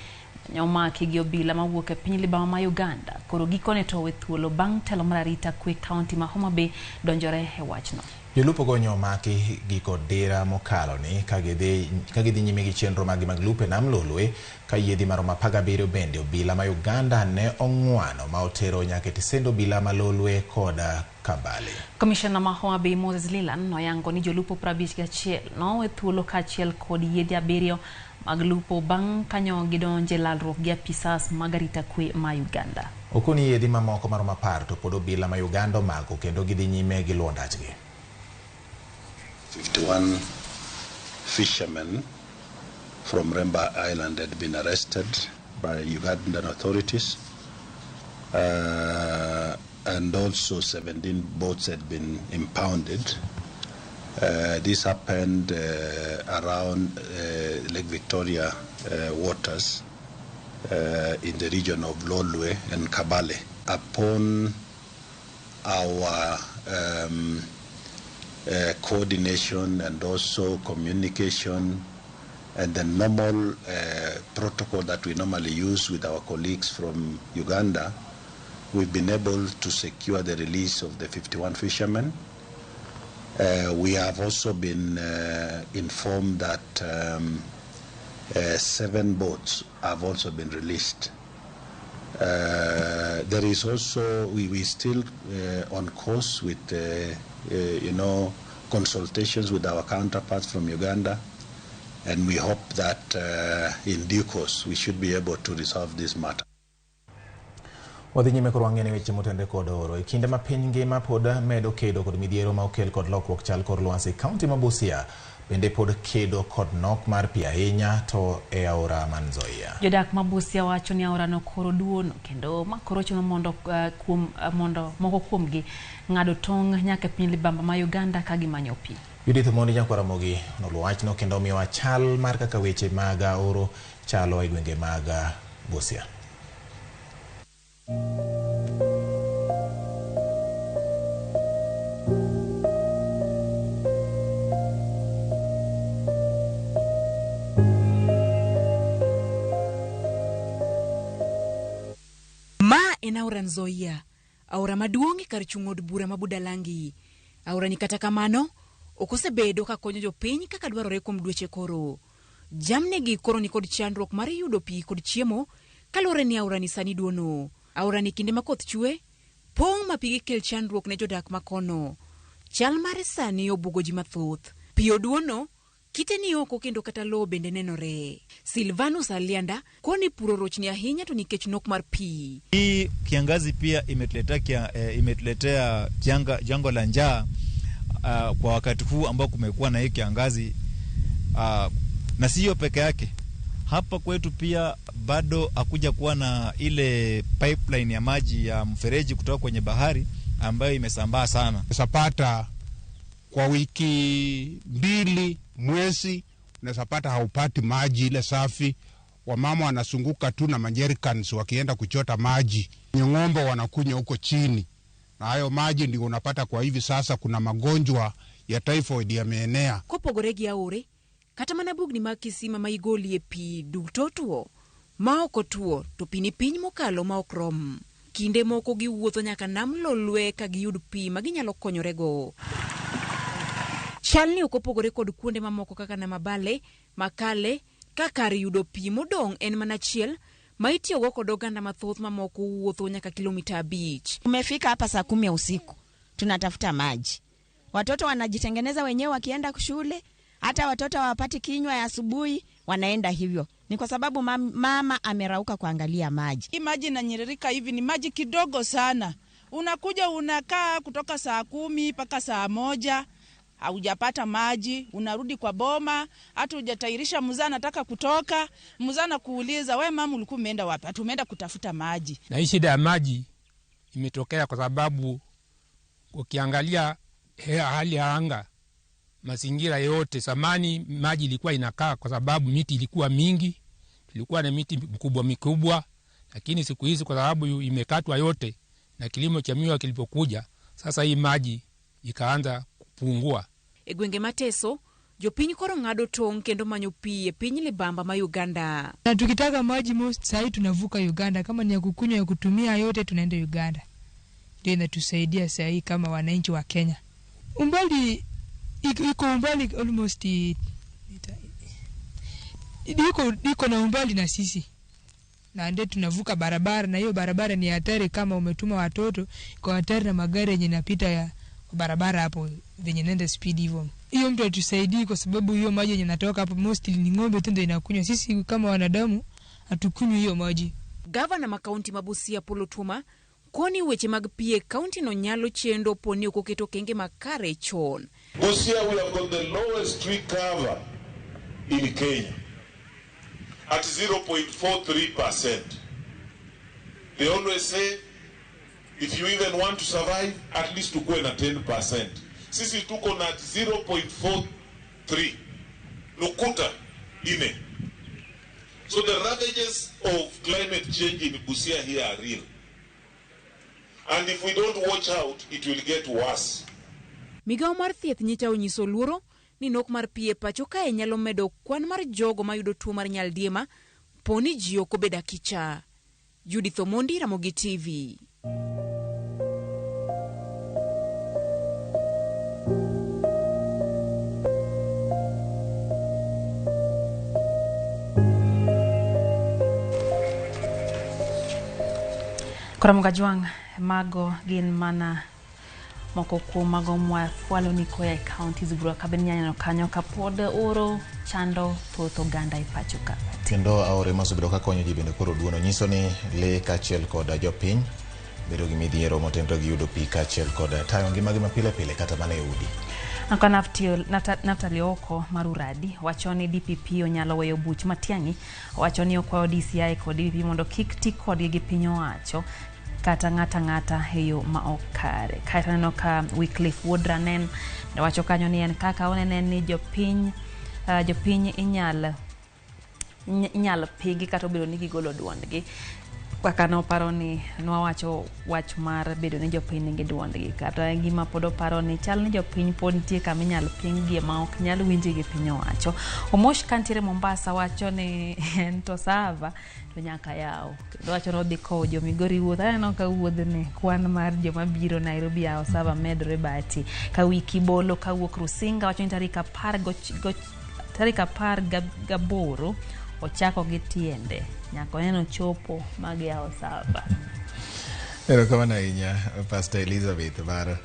ne omaki gi obila mawuok e piny Libamba ma Uganda. Koro gikone to owe thuolo bang' telo mar arita kwe kaunti ma Homa Bay donjore e wachno. Jolupo go nyo omaki giko dira mokalo ni ka gidhi nyime gi chenro maggi mag lupo e nam Lolwe ka yiedhi maromo 17 bende obila ma Uganda ne ong'wano ma otero nyaka e tisend obila ma Lolwe kod Kambale. Komishona ma Homa Bay Moses Leland noyango ni jolupo 51 nowe thuolo kaachiel kod yiedhi 7 mag lupo bang' kanyo gidonje lalruok gi apisas mag arita kwe ma Uganda. Okoni yiedhi mamoko maromo 10 to pod obila ma Uganda omako kendo gidhi nyime gi luwo ndachgi. 51 fishermen from Remba Island had been arrested by Ugandan authorities, and also 17 boats had been impounded. This happened around Lake Victoria waters in the region of Lolwe and Kabale. Upon our coordination and also communication and the normal protocol that we normally use with our colleagues from Uganda, we've been able to secure the release of the 51 fishermen. We have also been informed that 7 boats have also been released. There is also, we still on course with consultations with our counterparts from Uganda, and we hope that in due course we should be able to resolve this matter. Wadhi nyime koro wang'e ni weche motenore kod oro. E kinde ma piny ngima pod medo kedo kod midhiero ma okel kod lokruok chal kor lwasi, kaunti ma Busia bende pod kedo kod nok mar pi ahinya to e aora man Nzoia. Jodak ma Busia wacho ni aorano koro duono kendo ma koro chuno mondo mondo moko kuomgi ng'ado tong' nyaka e piny Libamba ma Uganda ka gimanyo pi. Judith Omondi nyakwar Ramogi noluwo wachno kendo omiyowa chal mar kaka weche mag oro chalo e gwenge mag Busia. Ma en aora Nzoia, aora maduong' e kar chung' od bura ma Budalangi. Aora ni kata kamano ok osebedo ka konyo jopiny kaka dwarore kuom dweche koro. Jamnigi koro nikod chandruok mar yudo pi kod chiemo Kaluwore ni aorani sani duono. Aorani kinde ma koth chwe, pong' ma pige kel chandruok ne jodak ma kono. Chal mare sani obuogo ji mathoth. Pi oduono, kite ni oko kendo kata lowo bende nenore. Silvanus Alianda koni pur orochni ahinya to nikech nok mar pi. Hii kiangazi pia imetuletea janga la njaa kwa wakati huu ambao kumekuwa na hii kiangazi, na sio peke yake. Hapa kwetu pia bado hakuja kuwa na ile pipeline ya maji ya mfereji kutoka kwenye bahari ambayo imesambaa sana. Unapata kwa wiki 2 mwezi unapata haupati maji ile safi. Wamama wanasunguka tu na majericans wakienda kuchota maji. Ng'ombe wanakunywa huko chini. Na hayo maji ndio unapata kwa hivi sasa kuna magonjwa ya typhoid yameenea. Kopogore gi aore, kata mana bugni mag kisima ma igolie pi duto tuo, ma ok otuo to pi ni piny mokalo ma ok rom. Kinde moko giwuotho nyaka nam Lolwe ka giyud pi ma ginyalo konyorego. Chalni ok opogore kod kuonde mamoko kaka Namabale, Makale, ka kar yudo pi modong' en mana achiel ma itiyogo kod oganda mathoth mamoko wuotho nyaka kilomita 5. Tumefika hapa saa 10 ya usiku, tunatafuta maji. Watoto wanajitengeneza wenyewe wakienda shule, hata watoto hawapati kinywa ya asubuhi, wanaenda hivyo. Ni kwa sababu mama amerauka kuangalia maji. Hii maji inanyiririka hivi ni maji kidogo sana. Unakuja unakaa kutoka saa 10 mpaka saa 1, haujapata maji, unarudi kwa boma, hata hujatairisha mzaa anataka kutoka, mzaa anakuuliza we mama ulikuwa umeenda wapi? Ati umeenda kutafuta maji. Na hii shida ya maji imetokea kwa sababu ukiangalia hali ya anga, mazingira yote, zamani maji ilikuwa inakaa kwa sababu miti ilikuwa mingi, tulikuwa na miti mikubwa mikubwa, lakini siku hizi kwa sababu imekatwa yote na kilimo cha miwa kilipokuja, sasa hii maji ikaanza kupungua. E gwenge Mateso, jopiny koro ng'ado tong' kendo manyo pi e piny libamba ma Uganda. Na tukitaka maji most sahi tunavuka Uganda, kama ni ya kukunywa ya kutumia yote tunaenda Uganda. Ndio inatusaidia sahi kama wananchi wa Kenya. Umbali iko umbali almost iko na umbali na sisi. Na ndio tunavuka barabara, na hiyo barabara ni hatari kama umetuma watoto, iko hatari na magari yenye yanapita ya barabara hapo venye nenda speed hivyo. Hiyo mtu atusaidii kwa sababu hiyo maji yenye natoka hapo mostly ni ng'ombe tu ndio inakunywa. Sisi kama wanadamu hatukunywi hiyo maji. Gavana ma kaunti ma Busia Paul Otuoma koni weche mag pi e kaunti no nyalo chendo poni ok oketo okenge makare chon. Busia we have got the lowest tree cover in Kenya at 0.43%. They always say if you even want to survive, at least tukue na 10%. Sisi tuko na 0.43 nukuta ine. So the ravages of climate change in Busia here are real. And if we don't watch out, it will get worse. Migawo mar thieth nyicha onyiso luoro ni nok mar pi e pacho kae nyalo medo kwan mar jogo mayudo tuo mar nyaldiema poni ji ok obedo akicha. Judith Omondi, Ramogi TV. Koro Jwang' mago gin mana moko kuom mago mwafwalo ni koya e counties bura kaben nyanyo kanyo kapod oro chando thoth oganda e pacho ka. Kendo aore mosebedo ka konyo ji bende koro duono nyiso ni lee kaachiel kod jopiny bedo gi midhiero motenore gi yudo pi kaachiel kod tayo ngimagi mapile pile kata mana e udi. Anka Naftali Oko mar Uradi wacho ni DPP onyalo weyo buch Matiang'i, wacho ni okwayo DCI kod DPP mondo kik ti kodgi gi piny owacho kata ng'ata e yo ma ok kare. Kaeto aneno ka Wycliffe Wuod Ranen wacho kanyo ni en kaka onene ni jopiny inyal pigi kata obedo ni gigolo duondgi. Kaka noparo ni nwawacho wach mar bedo ni jopiny nigi duondgi, kata gima pod oparo ni chal ni jopiny pod nitie kama inyal pinggie ma ok nyal winji gi piny owacho. Omosh kantiere Mombasa wacho ni en to sava to nyaka yaw, kendo wacho ni odhi kowo jo Migori wuoth. Aneno ka wuodhni kwan mar joma biro Nairobi yawo sava medore bahati. Ka wiki bolo kawuok Rusinga wacho ni tarik 18 Ochako gi tiende nyaka oneno chopo ma giyawo saba. Erokamano ahinya Pastor Elizabeth mar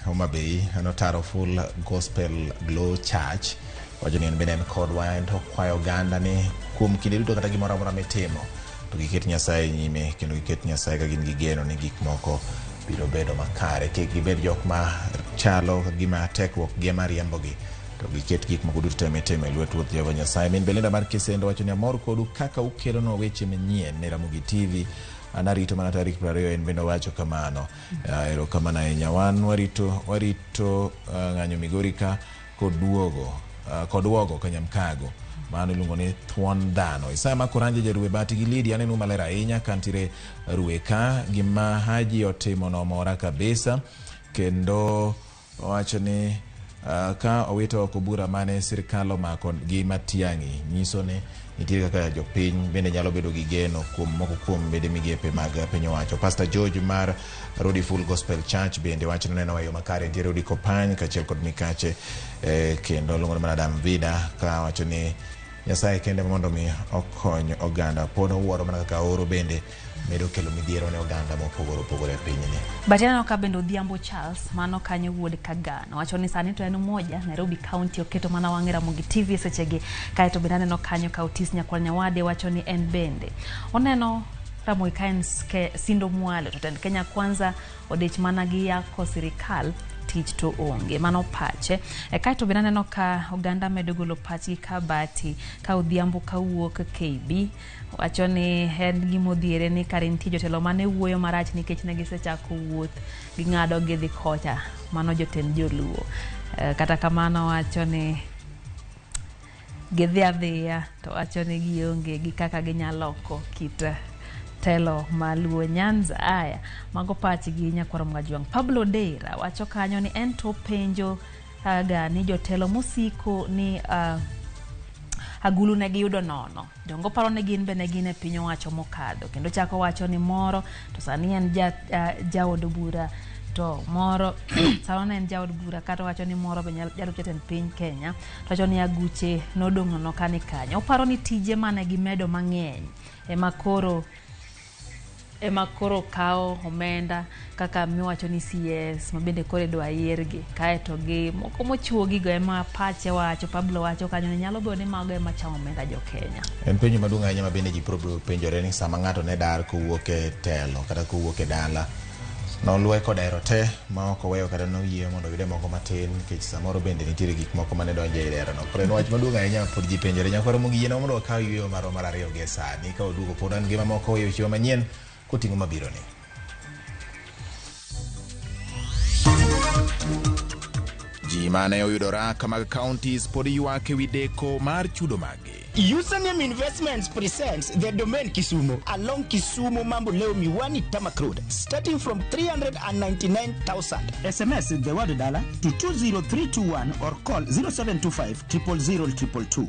Homa Bay anotaro Full Gospel Glow Church wacho ni en bende en kodwa en to okwayo oganda ni kuom kinde duto kata gimoro amora mitimo to giket Nyasaye nyime kendo giket Nyasaye ka gin gi geno ni gik moko biro bedo makare kik gibed jok ma chalo ka gima tekruok gi ema riembogi to giket gik moko duto te mitimo e lwet Ruoth Jehova Nyasaye. Min Belinda mar Kisendo wacho ni amor kodu kaka ukelonwa weche manyien ne Ramogi TV. An arito mana tarik 20 en bende owacho kamano. Erokamano ahinya. Wan warito warito ng'anyo Migori ka koduogo koduogo Kanyamkago. Mano iluongo ni thuon dhano. Isaya Makoranje Jaruwe Bati gi Lydia aneno maler ahinya kantiere Ruwe ka gima Haji otimo no mora kabisa kendo owacho ni ka owito oko bura mane sirkal omako gi Matiang'i nyiso ni nitie kaka jopiny bende nyalo bedo gi geno kuom moko kuom bede migepe mag piny owacho. Pastor George mar Rodi Full Gospel Church bende wacho ni oneno e yo makare nitie Rodi Kopany kaachiel kod Mikache kendo luongo ni mana Adam Vida ka wacho ni Nyasaye kende mondo mi okony oganda. Pod owuoro mana kaka oro bende medo kelo midhiero ne oganda mopogore opogore e pinyni. But aneno ka bende Odhiambo Charles mano kanyo wuod Kagano wacho ni sani to en Umoja Nairobi County oketo mana wang'e Ramogi TV e sechegi. Kaeto bende aneno kanyo ka Otis Nyakwar Nyawade wacho ni en bende oneno Ramogi ka en sindo mwalo to tend Kenya Kwanza odich mana gi yako sirikal tich to onge. Mano pache. Kaeto bende aneno ka oganda medo golo pachgi ka Bati ka Odhiambo kawuok KB wacho ni en gima odhiere ni kare nitie jotelo mane wuoyo marach nikech ne gisechako wuoth ging'ado gidhi kocha mano jotend joluo. Kata kamano wacho ni gidhi adhiya to wacho ni gionge gi kaka ginyalo loko kit telo ma Luo Nyanza. Aya, mago pachgi nyakwar Mwajwang'. Pablo Deira wacho kanyo ni en to penjo ga ni jotelo mosiko ni agulu ne giyudo nono. Dongo paro ni gin be ne gin e piny owacho mokadho. Kendo chako wacho ni moro to sani en jaod bura to moro sano ne en jaod bura kata wacho ni moro be jalup jatend piny Kenya to wacho ni aguche nodong' nono kani kanyo. Oparo ni tije mane gimedo mang'eny ema koro kawo omenda kaka miwacho ni CS ma bende koro idwa yiergi kaeto gi moko mochuogigo ema pache wacho Pablo wacho kanyo ni nyalo bedo ni mago ema chamo omenda jo Kenya. En penjo maduong' ahinya ma bende ji biro penjore ni sama ng'ato ne dar kowuok e telo kata kowuok e dala noluwe kod hero te ma ok oweyo kata noyie mondo oyude moko matin nikech samoro bende nitiere gik moko mane donjo e herono. Koro en wach maduong' ahinya ma pod ji penjore. Nyakwar Ramogi yienwa mondo wakaw yueyo marwa mar ariyo gi sani ka waduogo pod wan gi mamoko e weche manyien koting'o mabiro ni. Ji mane oyudora mag counties pod ywak ewi deko mar chudo maggi. Username Investments presents the Domain Kisumu along Kisumu Mamboleo Miwani Tarmac Road, starting from 399,000. SMS the word dollar to 20321 or call 0725 000 222.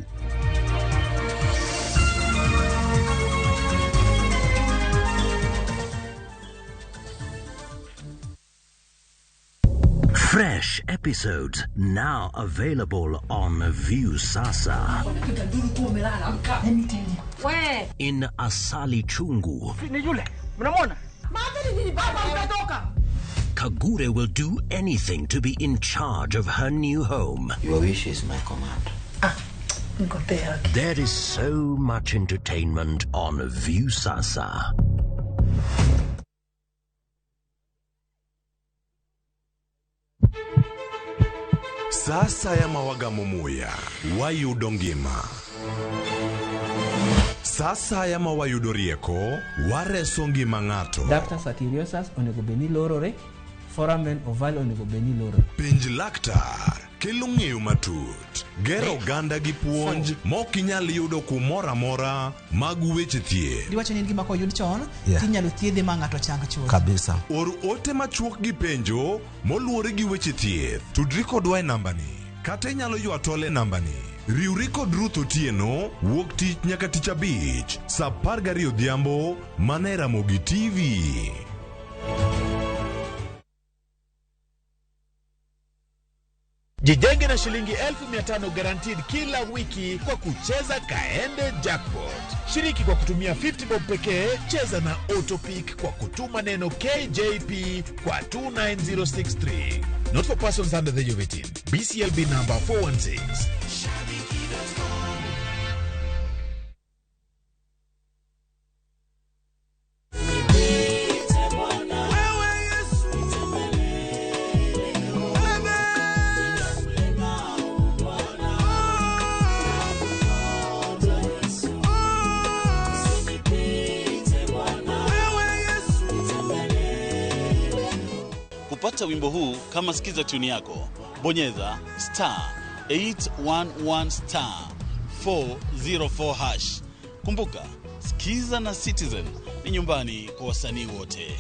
Fresh episodes now available on Viusasa. In Asali Chungu, Kagure will do anything to be in charge of her new home. Your wish is my command. There is so much entertainment on Viusasa. Sasa ya mawagamo muya wayudo ngima. Sasa ya mawayudo rieko wareso ngima ng'ato. Ductus arteriosus onego bed ni lorore, foramen ovale onego bed ni lorore. Penj laktar kelo ng'eyo matut. Gero oganda gi puonj mok inyal yudo kumoro amora mag weche thieth. Diwacho ni en gima koyud chon, tinyalo thiedhe ma ng'ato chang chuth. Kabisa. Or ote machuok gi penjo moluwore gi weche thieth. Tudri kodwa e nambani kata inyalo ywa tol e nambani. Riwri kod Ruth Otieno wuok tich nyaka tich abich saa 12 odhiambo mana e Ramogi TV. Jijenge na shilingi 1500 guaranteed kila wiki kwa kucheza Kaende Jackpot. Shiriki kwa kutumia 50 bob pekee, cheza na Autopick kwa kutuma neno KJP kwa 29063. Not for persons under the age of 18. BCLB number 416. Kupata wimbo huu kama sikiza tune yako, bonyeza star 811 star 404 hash. Kumbuka, Sikiza na Citizen ni nyumbani kwa wasanii wote.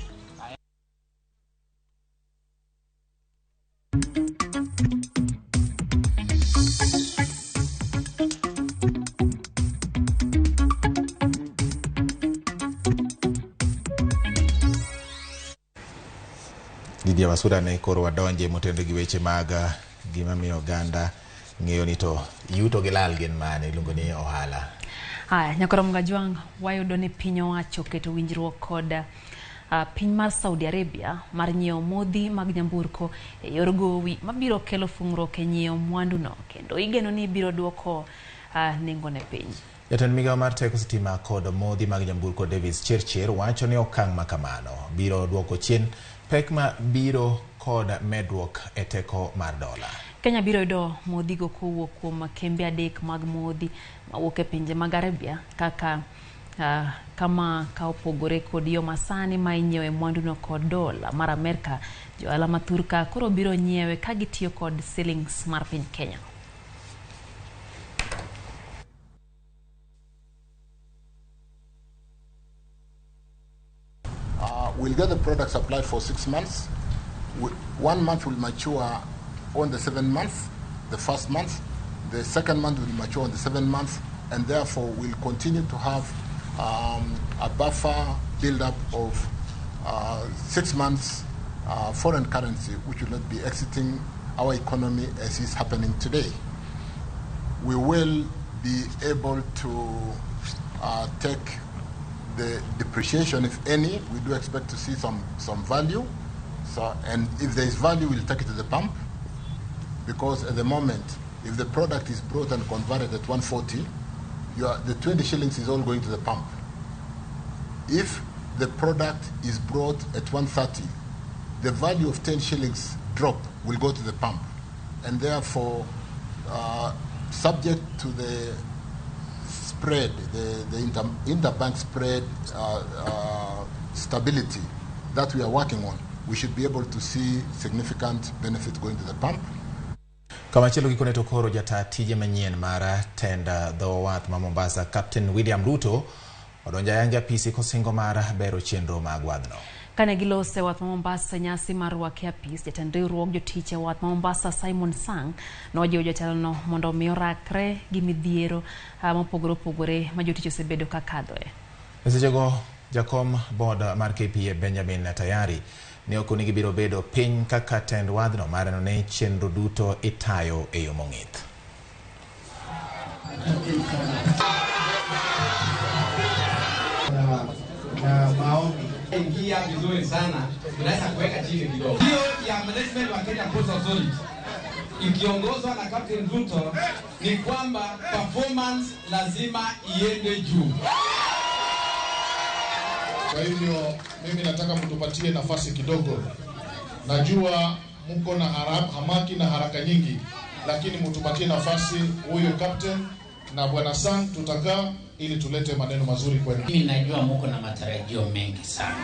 Lydia Wasuda ne koro wadonje motenore gi weche mag gima miyo oganda ng'eyo ni to yuto gi lal gin mane, iluongo ni ohala. Haya, Nyakoro Mgajwang', wayudo ni piny owacho oketo winjruok kod piny mar Saudi Arabia mar nyiewo modhi mag nyamburko e yor gowi mabiro kelo fung'ruok e nyiewo mwanduno kendo igeno ni biro duoko nengone piny. Jatend migawo mar teko sitima kod modhi mag nyamburko Davis Chirchir wacho ni okang' ma kamano biro duoko chien pek ma biro kod medruok e teko mar dola. Kenya biro yudo modhigo kowuok kuom kembe adek mag modhi mawuok e pinje mag Arabia kaka kama ka opogore kod yo masani ma inyiewe mwanduno kod dola mar Amerka, johala ma thurka koro biro nyiewe ka gitiyo kod silings mar piny Kenya. We'll get the product supplied for 6 months. 1 month will mature on the 7th month, the first month. The second month will mature on the 7th month, and therefore we'll continue to have a buffer build-up of 6 months foreign currency, which will not be exiting our economy as is happening today. We will be able to take the depreciation, if any. We do expect to see some value. So, and if there is value, we'll take it to the pump, because at the moment, if the product is brought and converted at 140, the 20 shillings is all going to the pump. If the product is brought at 130, the value of 10 shillings drop will go to the pump. And therefore, subject to the spread, the interbank spread stability that we are working on, we should be able to see significant benefit going to the pump. Kamachielo gikone to koro jata tije manyien mar tenda dho wath ma Mombasa, Captain William Ruto odonjo ayanga apisi kosingo mar bero chenro mag wadhno. Kane gilose wath ma Mombasa nyasi mar rwake apis, jatend riwruog jotich e wath ma Mombasa Simon Sang nojiwo jatelono mondo omi orakre gi midhiero mopogore opogore ma jotich osebedo ka kadhoe. E sechego jakom board mar KPA Benjamin Tayari ne okoni gibiro bedo piny kaka tend wadhno mar neno ni chenro duto itayo e yo mong'ith. Ingia vizuri sana, unaweza kuweka chini kidogo. Hiyo ya management wa Kenya Ports Authority ikiongozwa na Captain Ruto ni kwamba performance lazima iende juu. Kwa hivyo mimi nataka mtupatie nafasi kidogo. Najua mko na hamaki na haraka nyingi, lakini mtupatie nafasi huyo captain na bwana Sang, tutakaa ili tulete maneno mazuri kwenu. Mimi najua mko na matarajio mengi sana.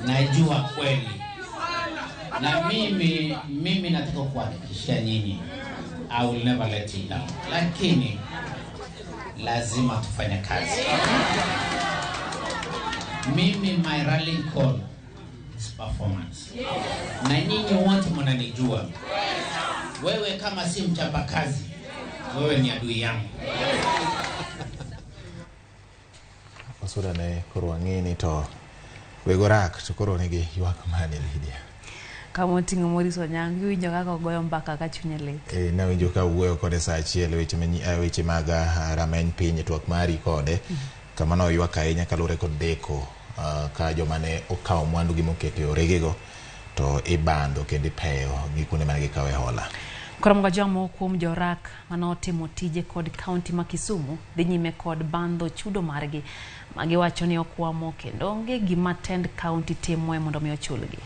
Najua kweli. Na mimi nataka kuhakikishia nyinyi, I will never let you down. Lakini lazima tufanye kazi. Mimi my rallying call is performance. Na nyinyi wote mnanijua. Wewe kama si mchapakazi, wewe ni adui yangu. Wasuda ne koro wang'e ni to wego rak to koro nigi ywak mane Lydia. Kama oting'o Maurice Onyango, iwinjo kaka ogoyo mbaka ka chunye lit. E, nawinjo ka wuoyo kode saa achiel weche mag rameny piny e twak mari kode. Kama noywak ahinya kaluwore kod deko ka joma ne okawo mwandu gi moketo e oregego to ibando kendo ipeyo gi kuonde mane gikawe hola. Koro moko kuom jorak manotimo tije kod kaunti ma Kisumu dhi nyime kod bandho chudo margi magiwacho ni okwamo kendo onge gima tend kaunti timoe mondo mi ochulgi.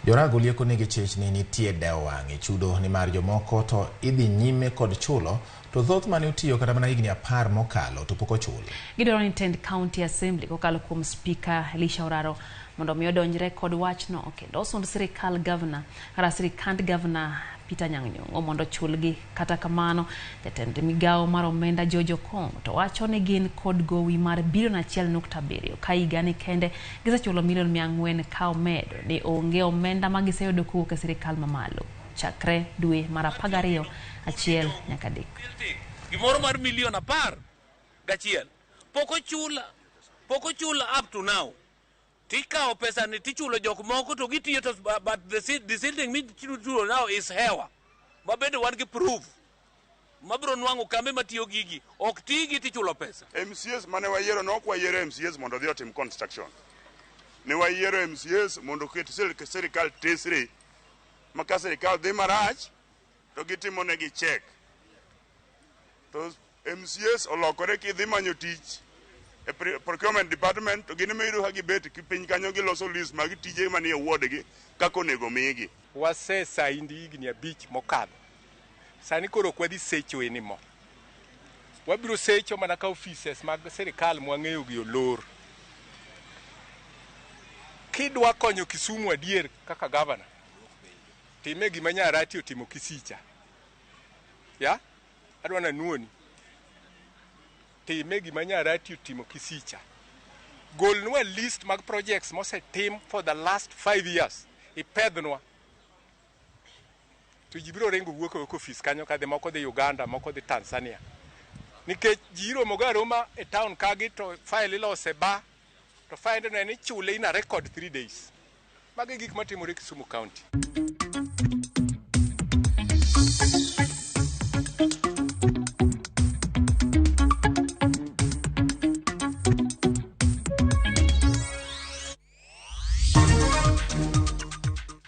Jorak olieko ni gichich ni nitie dewo wang' e chudo nimar jomoko to idhi nyime kod chulo to thoth mane otiyo kata mana higni 10 mokalo to pok ochul. Gidwaro ni tend county assembly kokalo kuom spika Elisha Oraro mondo mi odonjre kod wachno kendo osund sirikal governor kata sirikand governor Peter Anyang' Nyong'o mondo ochulgi. Kata kamano, jatend migawo mar omenda George Okong to wacho ni gin kod gowi mar bilion 1.7 ka higani kende gisechulo milion 400 ka omedo ni onge omenda ma giseyudo kowuok e sirikal mamalo chakre dwe mar 12 1 nyaka 3. Gimoro mar milion 11 pok ochula up to now. Tikawo pesa ni tichulo jok moko to gitiyo to but the ceiling michulo now is hewa. Mabende wan gi proof. Mabiro nwang'o kambe matiyo gigi ok tigi tichulo pesa. MCAs mane wayiero ne ok wayiero MCAs mondo odhi otim construction. Ne wayiero MCAs mondo oket sirikal tesre ma ka sirikal dhi marach to gitimo negi check. To MCAs olokore kidhi manyo tich e procurement department to gin ema ka gibet piny kanyo giloso list mag tije manie ward gi kaka onego migi. Wase saindi higni 5 mokadho. Sani koro ok wadhi secho anymore. Wabiro secho mana ka offices mag sirikal mwang'eyo gi olor. Kidwa konyo Kisumu adier kaka governor, time gima Nyarati otimo Kisicha. Ya? Adwa nanuoni. Time gima Nyarati otimo Kisicha. Golnwa list mag projects mosetim for the last 5 years. Ipedhnwa. To ji biro ringo wuok e ofis kanyo kadhi moko dhi Uganda, moko dhi Tanzania. Nikech ji romo ga aroma e town kagi to file ilose ba to file no en ichule in a record 3 days. Magi gik matimore Kisumu County.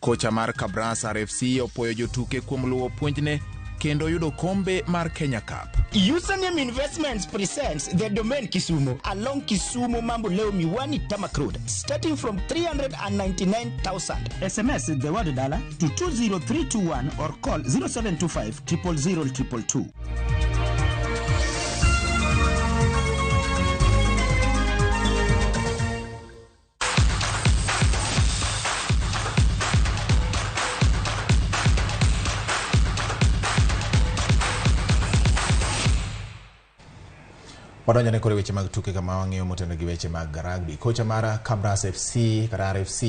Kocha mar Kabras RFC opoyo jotuke kuom luwo puonjne kendo yudo kombe mar Kenya Cup. Username Investments presents the Domain Kisumu along Kisumu Mambo Leo Miwani Tamak Road, starting from 399,000. SMS the word dollar to 20321 or call 0725 000 222. Wadonjo ne kore weche mag tuke kama wang'iyo moteno gi weche mag rugby. Kocha mar Kabras FC kata RFC